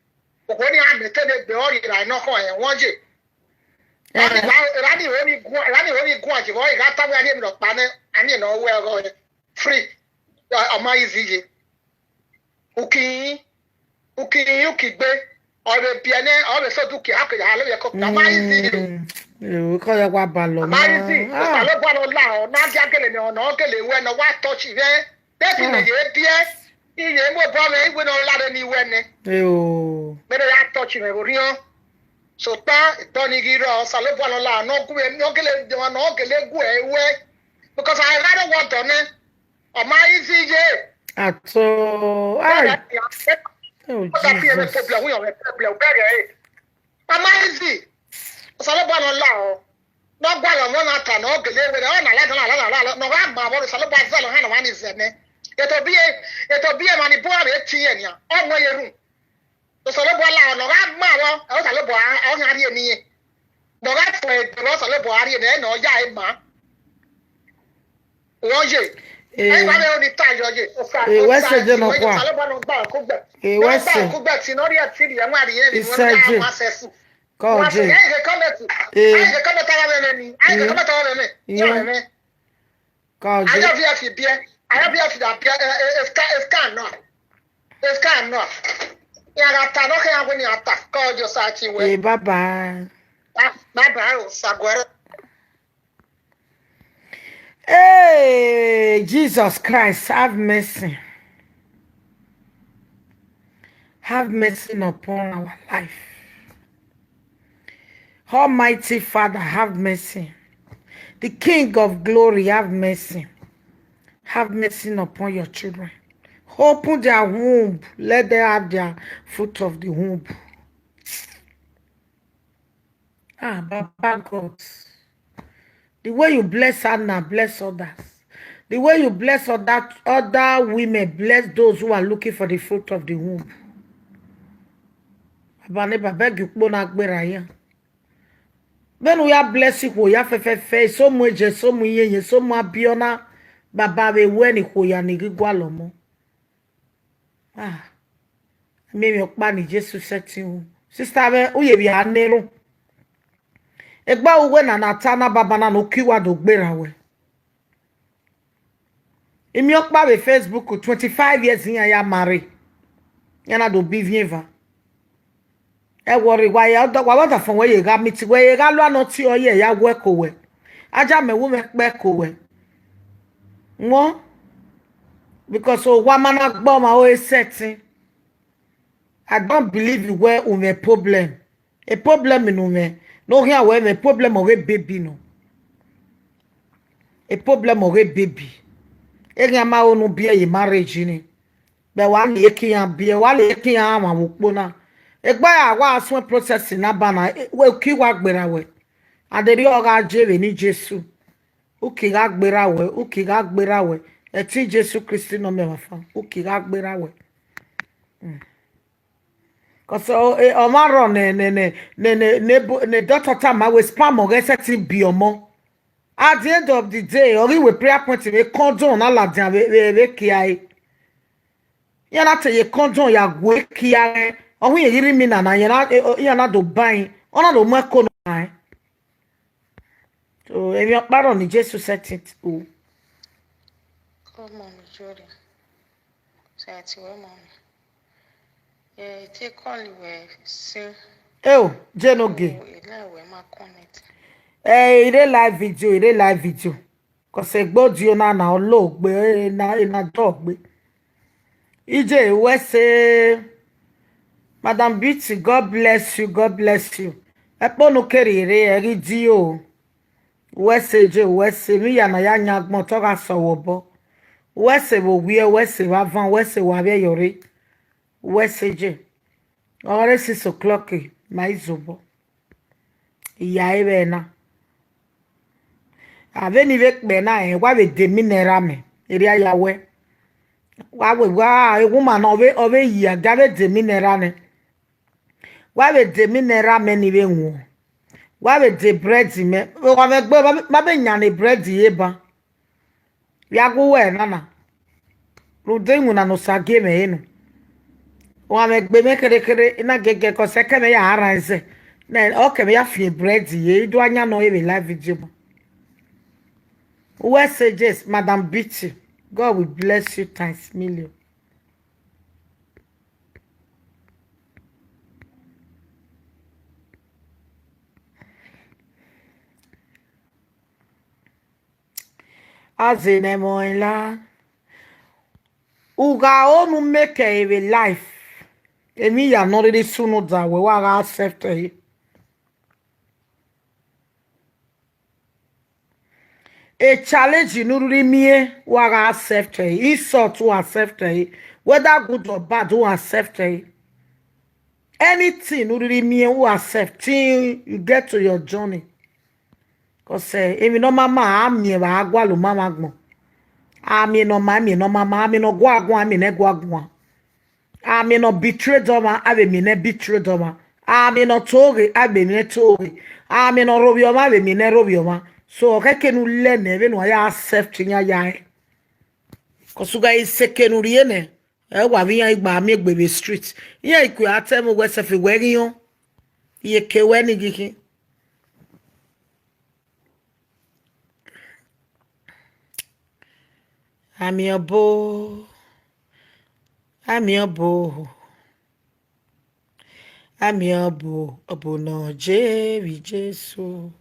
Okhuo ni a miẹn te ne egbe ọ rhie ra nọ khọn ẹnwẹn ye. Eh. Ra ni ho ni guan, ra ni ho ni guan je, vbe ọ gha ta wẹ a rhie emwi nọ kpa nẹ, a miẹn ne ọ wẹ ọghe free. Ọ ma easy ye. Uki, uki, uki gbe. Ọ vbe biẹ nẹ, ọ vbe sẹ dukia, a ke ya lele ẹko, a ma easy. Mm, eh, kọ ya wa balọ ma. A ma easy. Ah. Osanobua ne ọ la ọ, ne a dia gele nẹ, ọ ne ọ gele wẹ ne ọ wa touch vbe. Defi mẹ ye biẹ, iye mu obọ mwẹ, iwe ne ọ la rre ni wẹ nẹ. Eh, o. Mẹ ne ya touch mwẹ vbe orhiọn. Sokpan, ẹdọ ni ghi rrọọ, Osanobua ne ọ la ọ, ne ọ gu mwẹ, ne ọ gele, ne ọ gele gu ẹ wẹ. Because a gha rre ọdọ nẹ, ọ ma easy ye. At all. Ai. Oh, Jesus. Problem, problem, problem, problem. Ọ ma easy. Osanobua ne ọ la ọ. Ne ọ gualọ ọmọ na ta, ne ọ gele wẹ, ọ na la, na la, na la, na la, ne ọ gha ma vbọ, Osanobua zẹ ne ọ hana ọmwa ni zẹ nẹ. Etobie, etobie emwa ni bu aro etiẹn nian, ọ mu ẹre ru. Osanobua la ọ, ne ọ gha ma vbọ, Osanobua ọ gha rhie ne irẹn. Ne ọ gha fue egbe vbe Osanobua rhie nẹ, ne ọ ya ẹre ma. Wẹ ye. Eh. Ẹ wa vbe oni ta yọ ye. Osa, eh, wẹ sẹ je nọ kua. Osanobua ne ọ gba kugbe. Eh, wẹ sẹ. Kugbe ti ne ọ rhie ti rhie, ẹmwẹ rhie, ẹmwẹ rhie, ẹmwẹ sẹ su. Kọ je. Ai, ye comment. Eh. Ai, ye comment ara mwẹ ni. Ai, ye comment ara mwẹ. Ye mwẹ. Kọ je. Ayọ viẹ fi biẹ. Ayọ viẹ fi da biẹ. Eh, eh, eh, scan, eh, scan nọ. Eh, scan nọ. Ya gha ta nọ khe ya wẹ ni a ta. Kọ je, Osa tie wẹ. Eh, bye bye. Ah, bye bye, Osa guẹrẹ. Hey, Jesus Christ, have mercy. Have mercy upon our life. Almighty Father, have mercy. The King of glory, have mercy. Have mercy upon your children. Open their womb. Let them have their fruit of the womb. Ah, Baba God. The way you bless Hannah, bless others. The way you bless other, other women, bless those who are looking for the fruit of the womb. Baba ne Baba gi ukpo na gberra ya. Vbene u ya bless ikhuo ya fẹfẹfẹ, eso mu eje, eso mu iyenyen, eso mu abiọna, Baba vbe wẹ ne ikhuo ya ni ghi gualọ ọmọ. Ah, miẹn emwi ọkpa ni Jesu sẹtin ru. Sister mwẹ, u ye vbe a na erhunmwu. Egbe uwẹ na na ta na baba na ne u ki wa do gberra wẹ. Imiọkpa vbe Facebook, twenty-five years iran ya marry. Iran na do bi ivin eva. Ẹ wọ rre, wa ya ọdọ, wa vbe ọdafọn wẹ ye gha meet, wẹ ye gha lua ne ọ tie ọ ye ya wẹ ko wẹ. A ja mẹ wu mwẹ kpẹ ko wẹ. Wọn, because owa ma na gbe ọmwa ore sẹtin. I don't believe wẹ u mwẹ problem. A problem ne u mwẹ, ne ọ khian wẹ mwẹ problem ọghe baby nọ. A problem ọghe baby. Eghian ma ho ne u biẹ ye marriage ni. Vbe wa lele ekian biẹ, wa lele ekian ran vbe ukpo na. Egbe a wa suẹn process na ba na, eh, wẹ u ki wa gberra wẹ. A de rhie ọ gha je vbe eni Jesu. U ki gha gberra wẹ, u ki gha gberra wẹ. Ẹtin Jesu Kristi ne ọ miẹn vbe afa, u ki gha gberra wẹ. Mm. Cause ọ, eh, ọ ma rrọọ ne, ne, ne doctor tama wẹ sperm ọghe sẹtin bi ọmọ. At the end of the day, ọ ghi wẹ prayer point vbe condom na ladian vbe, vbe, vbe kia ẹre. Iran na te ye condom ya gue kia ẹre. Ọ hu ghi rhie mina na, iran na, eh, iran na do ba ẹre. Ọ na do mu ẹko nọ ẹre. So, emwi ọkpa rrọọ ni Jesu sẹtin ru. Come on, Jordan. Sẹtin wẹ, mommy. Eh, te call wẹ sin. Eo, je no ge. Oh, ila wẹ ma connect. Eh, I re live video, I re live video. Cause egbe odio na na ọ lo gbe, eh, na, eh, na dọ gbe. Ije, wẹ sẹ, Madam Beauty, God bless you, God bless you. Ẹkpo ne u kere rre, ẹ ghi di o. Wẹ sẹ je, wẹ sẹ, emwi ya na ya yan agbọn, te ọ gha sẹ vbe obọ. Wẹ sẹ vbe owiẹ, wẹ sẹ vbe avan, wẹ sẹ vbe avbiẹ yọ rre. Wẹ sẹ je. Ọ re six o'clock, ma i zobọ. I ya re vbe na. A vbe ni vbe kpẹ na, eh, wa vbe de emina erha mẹ, erriọ ya wẹ. Wa wẹ, wa, ewuma na, ọ vbe, ọ vbe yi a ga vbe de emina erha nẹ. Wa vbe de emina erha mẹ ni vbe wọn. Wa vbe de bread mẹ. Wa vbe gbe, ma vbe yan ne bread ye ba. Ya gu wẹ na na. Rhunmwuda iwinna ne Osa gie mwẹ re nọ. Wa vbe gbe mẹ kherhe kherhe, I na gẹgẹ, cause ẹkẹ mwẹ ya rhan ẹzẹ. Nẹ, ọ kẹ mwẹ ya fian bread ye, I do a yan nọ vbe live video ba. Wẹ sẹ je, Madam Beauty. God will bless you times million. Aze ne ẹmwẹ ọnrẹn la. U gha ro ne u make ẹre vbe life, emwi hia ne ọ rhirhi sunu da wẹ, wa gha accept ẹre. A challenge ne u rhirhi miẹn, wa gha accept ẹre. Insult, u accept ẹre. Whether good or bad, u accept ẹre. Anything ne u rhirhi miẹn, u accept till you get to your journey. Cause eh, emwi ne ọ ma ma a miẹn vbe a gualọ ma mwa agbọn. A miẹn ne ọ ma, a miẹn ne ọ ma ma, a miẹn ne ọ gua guan, a miẹn ne ẹ gua guan. A miẹn ne ọ betrayed ọmwa, a vbe miẹn ne ẹ betrayed ọmwa. A miẹn ne ọ toghe, a vbe miẹn ne ẹ toghe. A miẹn ne ọ rhovbiẹ ọmwa, a vbe miẹn ne ẹ rhovbiẹ ọmwa. So, ọ khẹke ne u lẹ nẹ, vbene uwa ya accept iran ya ẹe. Cause u gha sẹ eke ne u rhie nẹ, ẹ wa vbe iran gba miẹn egbe vbe street. Iran i kue a tẹ mwẹ uwẹ sẹfe wẹ ghi họn. Iyeke wẹ ni ghi khin. Amiọbo, amiọbo, amiọbo, ọbo ne ọ je vbe Jesu.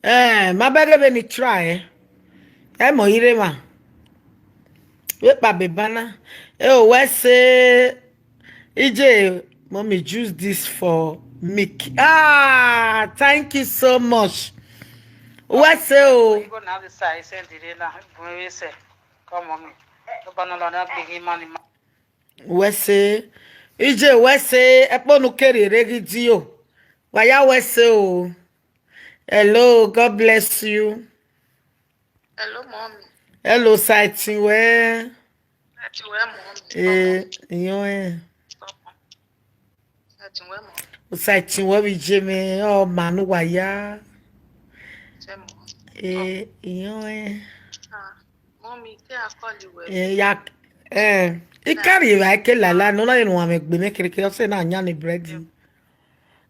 Eh, ma bẹghe vbene I try ẹre. Ẹ mọ ire emwa. Vbe kpa beba na. E o wẹ sẹ, I je, mommy, use this for milk. Ah, thank you so much. Wẹ sẹ o. Igbo na vbe sa ẹsẹ dire na, gun vbe sẹ. Come on, me. Ọba na la na gbe ghi ma ni ma. Wẹ sẹ. I je wẹ sẹ, ẹkpo ne u kere ere ghi di o. Wa ya wẹ sẹ o. Hello, God bless you. Hello, mommy. Hello, Saitin wẹ. Saitin wẹ, mommy. Eh, iyọn ẹ. Saitin wẹ, mommy. Saitin wẹ vbe je mwẹ, ọ ma ne uwa ya. Sẹ, mommy. Eh, iyọn ẹ. Ah, mommy, te a call you well. Eh, ya, eh, I carry evba ke lala, nọ na ye ne uwa mwẹ gbe mwẹ kere kere, ọ sẹ na yan ni bread.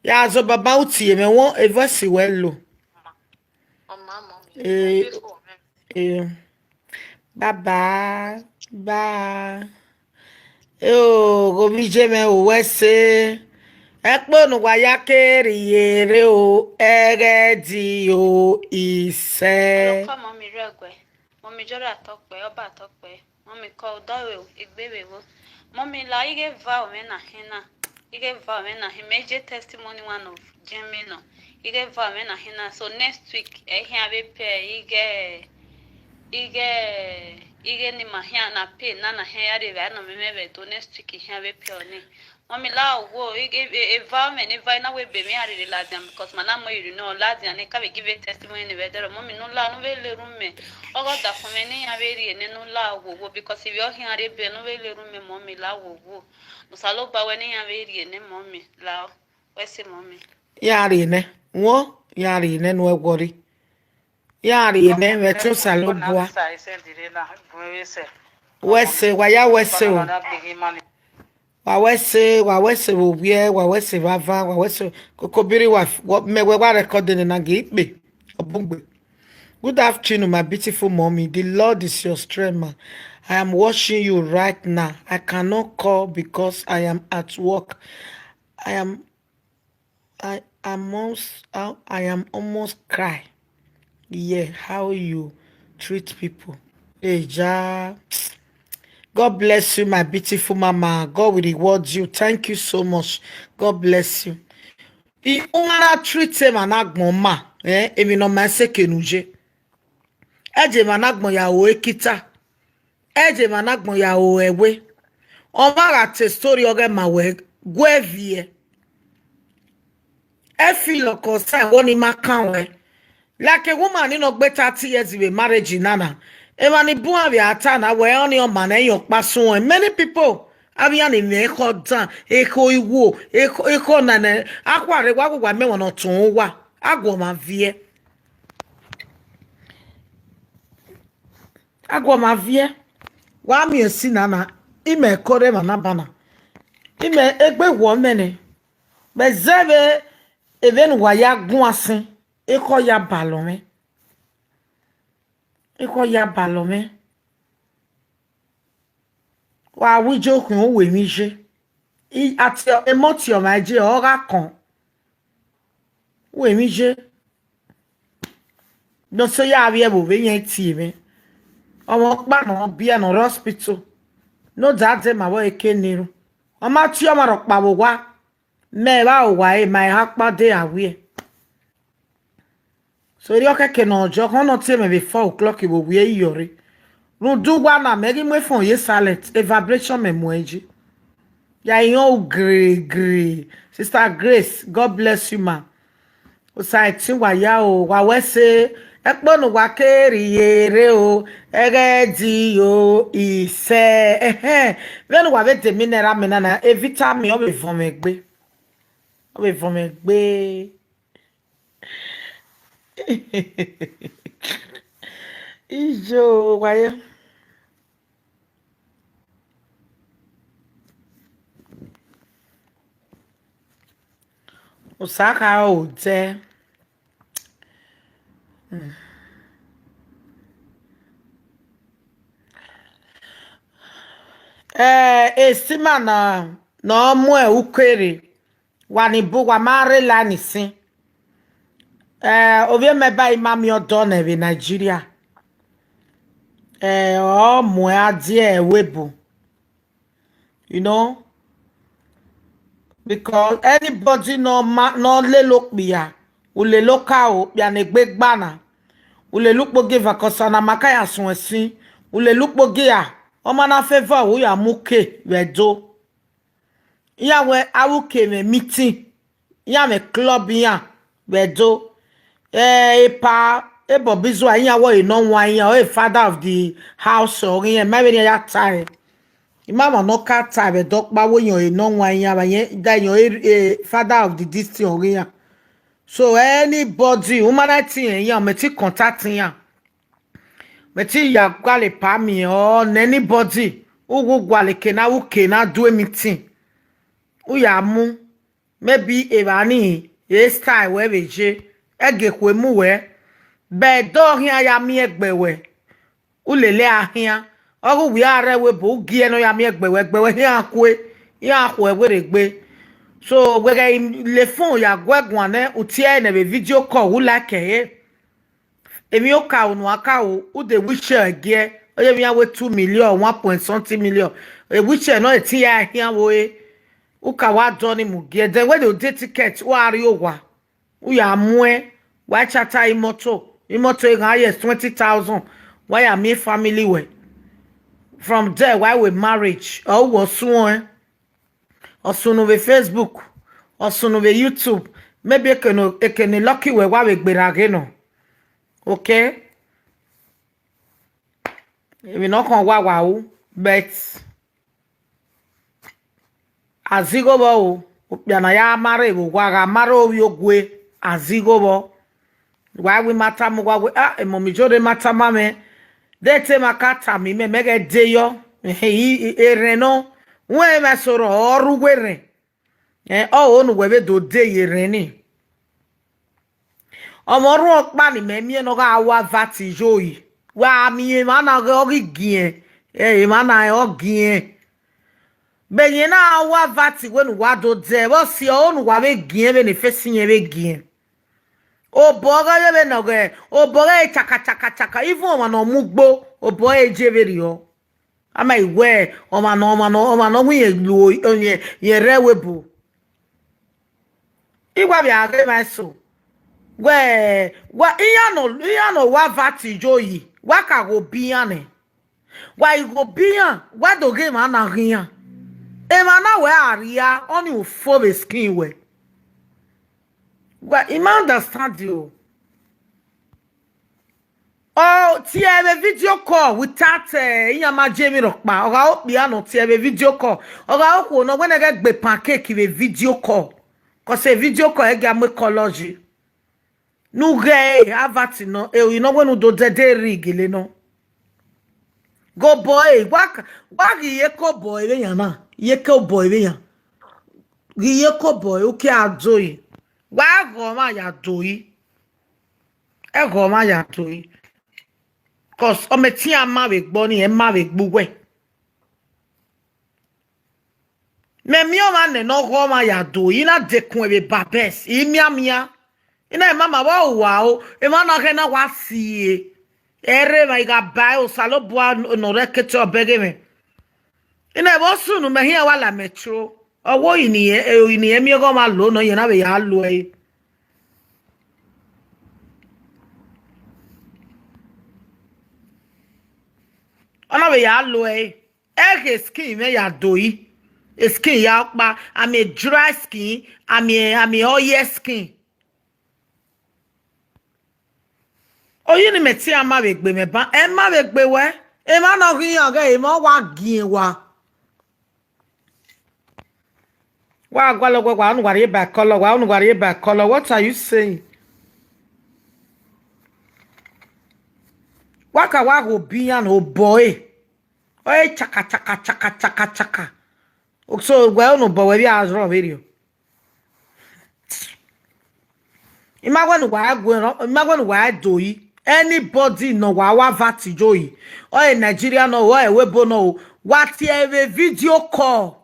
Ya zọ baba u tie mwẹ, wọ, e voice wẹ lo. Ọ ma, mommy. Eh, eh. Bye bye. Bye. Eo, ghovije mwẹ o, wẹ sẹ. Ẹkpo ne uwa ya kere ere o, ẹghẹ di o, isẹ. Ọkọ mọmi rre ẹguẹ, mọmi Jọra tọkpẹ, ọba tọkpẹ, mọmi kọ udọvbe o, egbe vbe vbo. Mọmi la, I ghe va mwẹ na hin na, I ghe va mwẹ na hin, mẹ je testimony one of Jimmy nọ, I ghe va mwẹ na hin na. So next week, ẹ i khian vbe pay, I ghe, I ghe, I ghe ne ima khian na pay na, na khian ya rre evbare ne ọ mwẹ mwẹ vbe Ẹdo, next week I khian vbe pay ọnii. Mọmi la owo, I ghe, e, eva mwẹ ne eva na wẹ ebe mwẹ iran rhirhi ladian, because ma na mu ere ne ọ ladian ne ka vbe give testimony ne vbe dẹrọ. Mọmi ne u la, ne u vbe la erhunmwu mẹ. Ọghe ọdafẹn mwẹ ne iran vbe rhie nẹ, ne u la owowo, because ivbi ọ khian rre ebe, ne u vbe la erhunmwu mẹ, mọmi la owowo. Osanobua wẹ ne iran vbe rhie nẹ, mọmi la. Wẹ sẹ, mọmi. Ya rhie nẹ, wọ, ya rhie nẹ ne uwẹ worry. Ya rhie nẹ, vbe ẹtin Osanobua. Wẹ sẹ, wa ya wẹ sẹ o. Wa wẹ sẹ, wa wẹ sẹ vbe owiẹ, wa wẹ sẹ vbe avan, wa wẹ sẹ koko biri wa, mẹ wẹ wa record nẹ na ghe ikpe, ọ bun gbe. Good afternoon, my beautiful mommy. The Lord is your strength, ma. I am watching you right now. I cannot call because I am at work. I am, I am almost, I, I am almost cry. Yeah, how you treat people. Eja. God bless you, my beautiful mama. God will reward you. Thank you so much. God bless you. I u na treat emwa ne agbọn ma, eh, emwi ne ọ ma sẹ eke ne u ye. Ẹ je emwa ne agbọn ya ro ekita. Ẹ je emwa ne agbọn ya ro ẹwe. Ọmwa gha te story ọghe ma wẹ, gu ẹe viẹ. Ẹ feel ọkọ sa ẹvbo ni ma kan ruẹ. Like a woman ni nọ gbe thirty years vbe marriage na na. Emwa ni bun avbe a ta na wẹ ọnii ọma ne ẹyan ọkpa suẹn. Many people, avbe iran ni mwẹ ekhọe dan, ekhọe iwo, ekhọe, ekhọe na nẹ, a khuarẹ wa, wa mẹ ẹmwẹ ne ọ tọn uwa. A gu ọmwa viẹ. A gu ọmwa viẹ. Wa miẹn esi na na, imẹ ẹko rre emwa na ba na. Imẹ egbe wọ mẹ nẹ. Mẹ zẹ vbe, vbene uwa ya guan sin, ekhọe ya balọ mwẹ. Ekhọe ya balọ mwẹ. Wa wu ijo khian, u ru emwi iye. I, a tie, emọ tie ọmwa iye, ọ gha kọn. U ru emwi iye. Ne ọ so ya vbiẹ vbe ovbi iran tie mwẹ. Ọmwa ọkpa ne ọ biẹ ne ọ rre hospital, ne ọ da dẹ ma vbe eke ne erhunmwu. Ọ ma tie ọmwa rhọkpa vbe owa, mẹ vbe aro owa ẹre, ma eha ọkpa de a wiẹ. So erriọ khẹke ne ọ jọ khọn ne ọ tie mwẹ vbe four o'clock vbe owiẹ iyọrre. Rhunmwuda uwa na, mẹ ghi mu efọn ye silent, e vibration mẹ muẹn yi. Ya irẹn u gre gre. Sister Grace, God bless you, ma. Osa ẹtin wa ya o, wa wẹ sẹ, ẹkpo ne uwa ke rhie rre o, ẹghẹ di o, isẹ, ẹhẹn. Vbene uwa vbe de mi nẹ ra mẹ nana, e vitamin ọ vbe vọn mwẹ egbe. Ọ vbe vọn mwẹ egbe. Iyo, wa ye. Osa kha odẹ. Eh, esima na, ne ọ mu ukere, wa ni bu, wa ma rre la ni sin. Eh, ovbi mẹ ba ima miẹn ọdọ nẹ vbe Nigeria. Eh, ọ mu a die ẹvbo ebo. You know, because anybody ne ọ ma, ne ọ lele okpia, u lele okaro, okpia ne egbe gba na, u lele ukpogieva, cause ọna ma ka ya suẹn ẹsin, u lele ukpogia, ọ ma na favour uwẹ, u ya mu uke vbe Ẹdo. Iran wẹ avbe uke mwẹ meeting, iran mwẹ club iran vbe Ẹdo. Eh, epa, Bobby Zua, iran wẹ ọre ne ọ wan iran, ọre father of the house ọghe iran, ma vbene iran ya ta ẹre. I ma mwa ne ọ ka ta vbe Ẹdo ọkpa wẹ iran ọre ne ọ wan iran, vbe iran da iran ọre, eh, father of the this thing ọghe iran. So anybody, humanity iran, mẹ ti contact iran. Mẹ ti ya gualọ epa miẹn ọ ne anybody, u gu gualọ eke na, u ke na do meeting. U ya mu, maybe evba ni, e style wẹ vbe ye, ẹge ekhue mu wẹ, but do khian ya miẹn gbe wẹ, u lele a khian, ọghe uwẹ a rre ẹvbo ebo, u gie ne ọ ya miẹn gbe wẹ, gbe wẹ khian khue, iran khue werriegbe. So, wẹ ghẹ le phone ya gu ẹ guan nẹ, u tie ẹre nẹ vbe video call, u like ẹre. Emwi okaro ne uan karo, u de wheelchair gie, ọ ye emwi iran wẹ two million, one point something million. E wheelchair nọ, e te ya khian vbe ore, u ka wa dọ ni mu gie, then wẹ de u de ticket, u a rrie owa, u ya muẹn, wa charter imoto, imoto eghan ye twenty thousand, wa ya miẹn family wẹ. From there, wa ru marriage, ọ wẹ ọ suẹn. Ọ sunu vbe Facebook, ọ sunu vbe YouTube, maybe eke ne, eke ne lucky wẹ wa vbe gberra ghe nọ. Okay? Emwi ne ọ khọn wa wa ru, but a zigho vbọ o, okpia na ya ma rre vbe owa, gha ma rre ovbi ogue, a zigho vbọ. Wa wẹ ima tama uwa wẹ, ah, emọ mi jọ rre ma tama mwẹ. De te ma ka tama imẹ, mẹ ghẹ de yọ. Ehe, i, i, erhẹn nọ, wẹ mwẹ sorọ, ọ rre uwu erhẹn. Eh, ọ ho ne uwẹ vbe do de ye erhẹn ni. Ọmwa ọrhuẹ ọkpa ne imẹ miẹn ne ọ gha wa vati yo yi. Wa miẹn emwa na ghe ọ ghi giẹn, eh, emwa na ọ giẹn. Bẹghe na wa vati wẹ ne uwa do dẹ, vbe ọ si ọ ho ne uwa vbe giẹn vbene fesi yẹn vbe giẹn. Obọ ghe vbene ọ ghe, obọ ghe chaka, chaka, chaka, even ọmwa ne ọ mu ugbo, obọ ẹre je vberriọ. A ma i wẹ, ọmwa nọ, ọmwa nọ, ọmwa nọ wẹ irẹn lu, irẹn, irẹn rre ẹvbo ebo. I wa vbe a ghe emwa eso. Wẹ, wa, iran nọ, iran nọ wa vati yo yi, wa ka gho bi iran nẹ. Wa i gho bi iran, wa do ghe emwa na ghe iran. Emwa na wẹ a rria, ọnii u fo vbe skin wẹ. Wa, I ma understand o. Ọ tie vbe video call without, eh, iran ma je emwi rhọkpa. Ọ gha okpia nọ tie vbe video call. Ọ gha okhuo nọ wẹ ne ghẹ gbe pancake vbe video call. Cause video call ẹgia mu ekọlọ yi. Ne u ghẹ e, a vati nọ, e, ori nọ wẹ ne u do dẹdẹ rri gele nọ. Ghe obọ e, wa ka, wa ghi ye ke obọ e vbe yan na, ye ke obọ e vbe yan. Ghi ye ke obọ e, u ke a do yi. Wa ghọ ọmwa ya do yi. Ẹ ghọ ọmwa ya do yi. Cause ọ mẹ te iran ma vbe gbe ọnii, ẹ ma vbe gbe uwẹ. Mẹ miẹn ọmwa nẹ ne ọ ghọ ọmwa ya do, I na dekun vbe Babes, I mianmian, Ina emama vbe uwa o, emwa na khẹ na wa si e. Ẹre emwa I gha ba ẹre, Osanobua ne ọ rre ẹkete ọbẹghe mwẹ. Ina vbe sunu mẹ hian wa la mẹ tro. Ọ wẹ eni, eni miẹn ọghọmwa lo nọ, iran na vbe ya lo ẹre. Ọ na vbe ya lo ẹre. Ẹghe skin mwẹ ya do yi. Skin ya ọkpa, I'm a dry skin, I'm a, I'm a oil skin. Oyi ni mẹ tie a ma vbe gbe mwẹ ban, ẹ ma vbe gbe wẹ. Emwa ne ọ ghi yan ọghẹ, emwa wa giẹn wa. Wa gualọ wẹ, wa unu wa rhie ba kọlọ, wa unu wa rhie ba kọlọ. What are you saying? Wa ka wa gho bi iran ne obọ ẹre. Ọ i chaka, chaka, chaka, chaka, chaka. So, wẹ unu obọ wẹ vbe a rrọọ vberriọ. I ma wẹ ne uwa gu erhan, I ma wẹ ne uwa do yi. Anybody ne ọ wa wa va tie yo yi. Ọ e Nigeria nọ o, ọ e ẹvbo ebo nọ o. Wa tie vbe video call.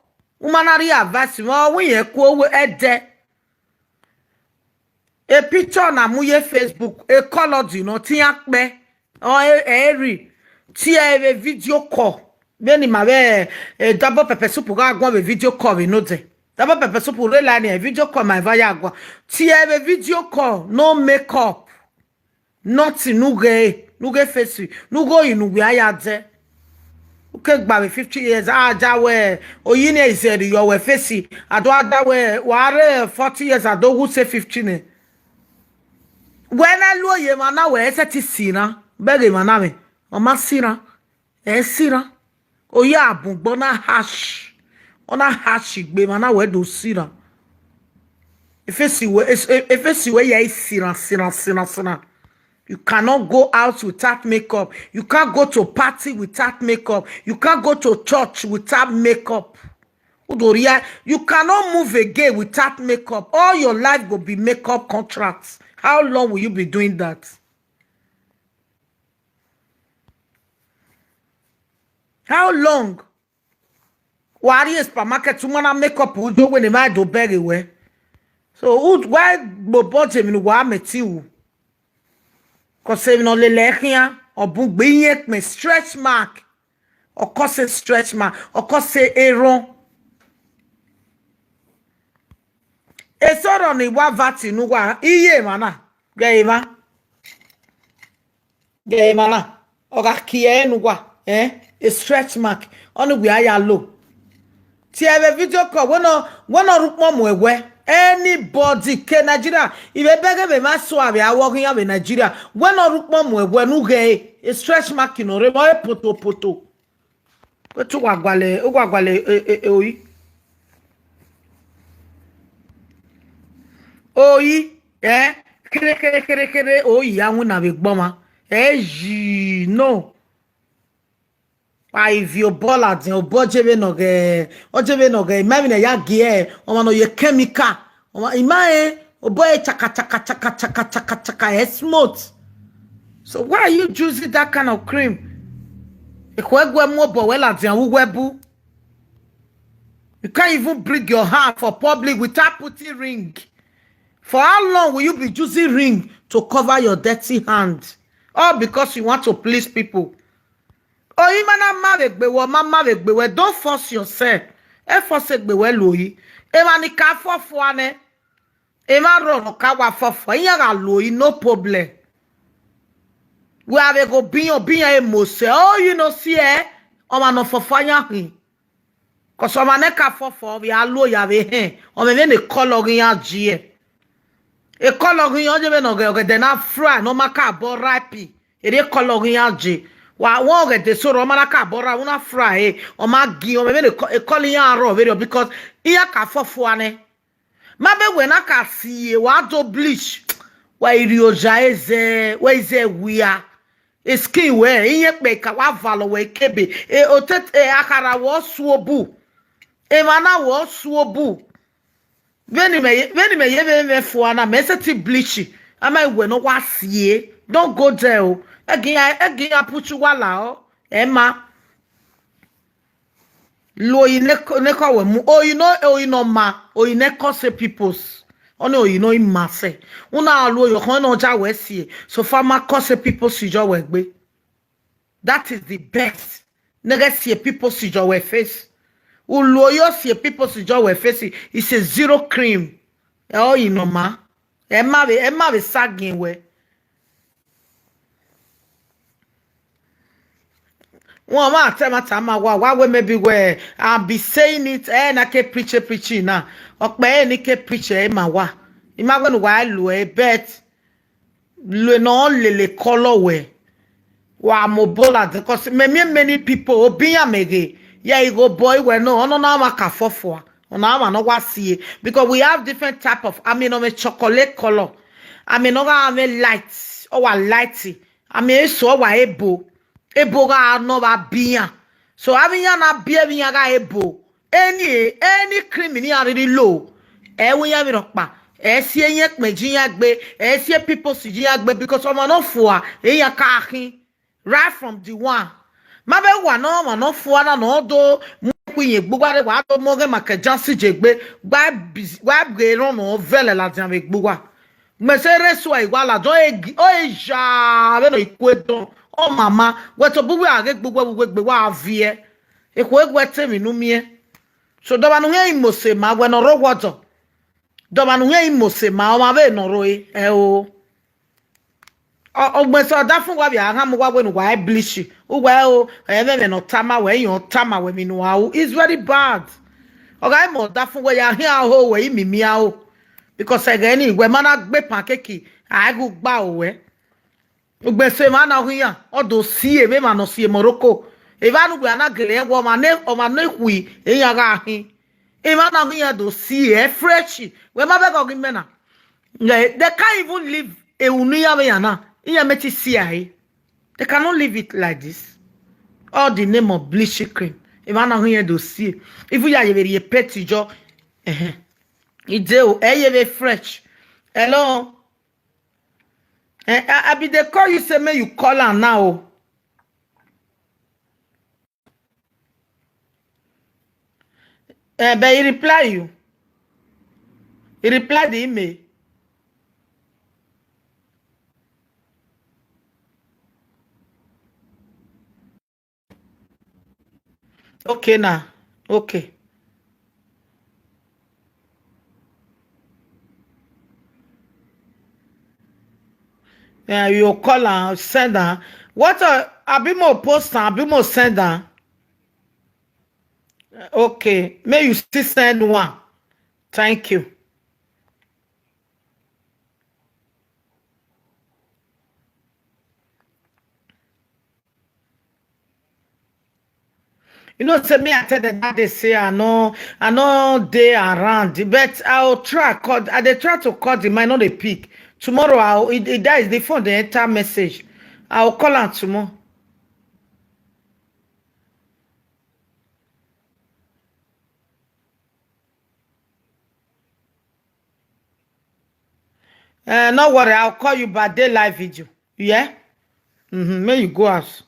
U ma na rhie advice mwẹ, ọ wẹ irẹn ku owe ẹdẹ. E picture na mu ye Facebook, e call di nọ, te iran kpẹ. Ọ, e, e rri, tie vbe video call. Vbene ima vbe, eh, Double Pepper Soup gha guan vbe video call vbe nodẹ. Double Pepper Soup rre la ni, video call ma eva ya guan. Tie vbe video call, no makeup. Nothing, ne u ghe, ne u ghe face, ne u ghe oyi ne u wia ya dẹ. U ke gba vbe fifty years, a ja wẹ, oyi ni izẹrriọ wẹ face, a do a da wẹ, wa rre forty years, a do wu se fifty nẹ. Wẹ na lu oyi emwa na, wẹ sẹtin si iran, bẹghe emwa na mwẹ, ọ ma si iran, ẹ si iran. Oyi a bun gbe, ọ na harsh, ọ na harsh gbe emwa na, wẹ do si iran. Efesi wẹ, es-, e-, efesi wẹ ya i si iran, si iran, si iran, si iran. You cannot go out without makeup. You can't go to party without makeup. You can't go to church without makeup. Udoria, you cannot move again without makeup. All your life go be makeup contracts. How long will you be doing that? How long? Wa rrie supermarket, u ma na makeup u do wẹ ne emwa do bẹghe wẹ. So, u, wa gbobọ je emwi ne uwa mẹ ti ru. Cause emwi ne ọ lele khian, ọ bun gbe iyẹn kpẹn, stretch mark. Ọ kọ sẹ stretch mark, ọ kọ sẹ erhọn. Esọrọ ne I wa va tie ne uwa, iye emwa na, ghẹ emwa. Ghẹ emwa na, ọ gha kie ẹre ne uwa, eh, a stretch mark, ọnii wẹ a ya lo. Tie vbe video call, wẹ nọ, wẹ nọ rhie ukpọn mu ẹwẹ. Anybody ke Nigeria, I vbe bẹghe vbe emwa eso avbe awọ khian vbe Nigeria, wẹ nọ rhie ukpọn mu ẹwẹ ne u ghẹ ẹre, a stretch mark nọ rre, ọ re poto poto. Wẹ te uwa gualọ, uwa gualọ, e, e, e, oyi. Oyi, eh, kere, kere, kere, kere, oyi ya winna vbe egbe ọmwa. Eh, yi, no. Wa i viọ obọ ladian, obọ je vbene ọ ghẹ, ọ je vbene ọ ghẹ, ima vbene ya gie, ọmwa ne ọ ye chemical. Ọmwa, ima rẹn, obọ ẹre chaka, chaka, chaka, chaka, chaka, chaka, eh, smooth. So why are you using that kind of cream? Ekhọe gu ẹ mu obọ wẹ ladian vbe uwu ẹbu. You can't even bring your hand for public without putting ring. For how long will you be using ring to cover your dirty hand? All because you want to please people. Oyi ma na ma vbe egbe wẹ, ọ ma ma vbe egbe wẹ, don't force yourself. E force egbe wẹ lo oyi. Emwa ni ka fọfua nẹ. Emwa rrọọ ne ọ ka wa fọfua, iran gha lo oyi, no problem. Wẹ a vbe gho biyan, biyan e mose, oyi ne ọ si ẹ, ọmwa ne ọ fọfua yan khin. Cause ọmwa ne ka fọfua, ọ vbe a lo oyi a vbe hẹn, ọ mwẹ vbene ekọlọ ghi iran ji ẹ. Ekọlọ ghi iran, ọ je vbene ọghẹ-, ọghẹdẹ na fry, ne ọ ma ka bọ ripe, erriọ ekọlọ ghi iran je. Wa wọn ọghẹdẹ eso rrọọ, ọ ma na ka bọ ripe, u na fry ẹre, ọ ma gi, ọ mwẹ vbene ekọ-, ekọlọ iran rrọọ vberriọ, because iran ka fọfua nẹ. Ma bẹghe wẹ na ka si iye, wa do bleach, wa i rri oja ẹzẹ, wẹ i zẹ wia. Skin wẹ, iyẹn kpẹ ka wa valọ wẹ ikebe. E, otete, e, akhara wẹ ọ su obu. Emwa na wẹ ọ su obu. Vbene imẹ ye, vbene imẹ ye vbe mwẹ fua na, mẹ sẹtin bleach. A ma wẹ ne ọ wa si e. Don't go there o. Ẹgian, ẹgian putu wa la ọ. Ẹ ma. Lo oyi ne, ne kọ wẹ mu. Oyi nọ, oyi nọ ma. Oyi ne kọ se peoples. Ọnii oyi ne ọ i ma sẹ. U na lu oyo khọn ne ọ ja wẹ sie. So far ma kọ sẹ people si jọ wẹ gbe. That is the best. Ne ghẹ sie people si jọ wẹ face. U lu oyo sie people si jọ wẹ face. It's a zero cream. Ẹ ọ yi nọ ma. Ẹ ma vbe, ẹ ma vbe sagiẹn wẹ. Wọn ma tẹ ma ta ma wa, wa wẹ maybe wẹ, I be saying it, ẹ na ke preach preaching na. Ọkpẹ ẹ ni ke preach ẹ ma wa. I ma wẹ ne wa lu ẹ, but lu ne ọ lele kọlọ wẹ. Wa mobile ladian, 'cause mẹ miẹn many people, obi iran mẹ ghe, ya igho bọ iwẹ nọ, ọnọna ọmwa ka fọfua, ọna ọmwa ne ọ wa sie, because we have different type of, I mean, ọ mwẹ chocolate color, I mean, ọ gha mwẹ light, ọ wa light, I mean, eso ọ wa ebo, ebo gha nọ vbe abi iran, so avbe iran na biẹ vbe iran gha ebo, any, any cream ne iran rhirhi lo, ẹ i wẹ iran vbe rhọkpa, ẹ i si eyẹn kpẹn ji iran gbe, ẹ i si pimples ji iran gbe, because ọmwa ne ọ fua, iran ka khin. Right from the one. Ma vbe wa ne ọmwa ne ọ fua na ne ọ do mu ẹkhuiyin egbe uwa rre, wa do mu ọghe Michael Jackson je gbe, wa bi, wa gbe erọnmwọ vẹlẹ ladian vbe egbe uwa. Mẹ sẹ rre sua, I wa ladian, ọ e gi, ọ e ya vbene ọ i ku edọn, ọ mama, wẹ tobọ uwẹ a ghe egbe uwẹ vbe uwẹ egbe wa viẹ. Ekhue wẹ te emwi ne u miẹn. So dọmwa ne u hiẹn i mose ma wẹ ne ọ rre owa ọdọ. Dọmwa ne u hiẹn i mose ma ọmwa vbe ne ọ rre ẹo. Ọ, ọ gbẹn sẹ ọdafẹn uwa vbe a gha mu uwa wẹ ne uwa e bleach. Uwa ẹo, ẹmwẹ ẹmwẹ ne ọ tama wẹ, iran ọ tama wẹ emwi ne uwa ru. It's very bad. Ọ gha i mẹ ọdafẹn uwa ya hiẹn aho wẹ i mimi aro. Because ẹghẹ nii, wẹ ma na gbe pancake, a i ghi gba aro wẹ. Ugbẹn sẹ emwa na ọ ghi yan, ọ do si emwa ne ọ si Morocco. Emwa ne uwa na gele ẹre wẹ ọmwa ne, ọmwa ne khui, iran gha khin. Emwa na ọ ghi yan do si ẹ fresh. Wẹ ma vbe ẹghẹ ọ ghi mẹ na. They, they can't even leave ewunu iran vbe yan na. Iran mẹ te si a re. They cannot leave it like this. All the name of bleaching cream. Emwa na ọ ghi yan do si ẹ. Even ya ye vbe rhie pet jọ. Ẹhẹn. Ide o, ẹ ye vbe fresh. Hello. Eh, I, I be dey call you say make you call am now o. Eh, but he reply you. He reply the email. Okay now. Okay. Yeah, you call am, send am. What, uh, abi mo post am, abi mo send am. Okay, may you still send one. Thank you. You know, say me, I tell them that they say I know, I know they around, but I'll try call. I they try to call the man, no they pick. Tomorrow, I'll, it, it dies. The phone they enter message. I'll call am tomorrow. Uh, no worry, I'll call you by daylight video. Yeah? Mm-hmm. May you go out.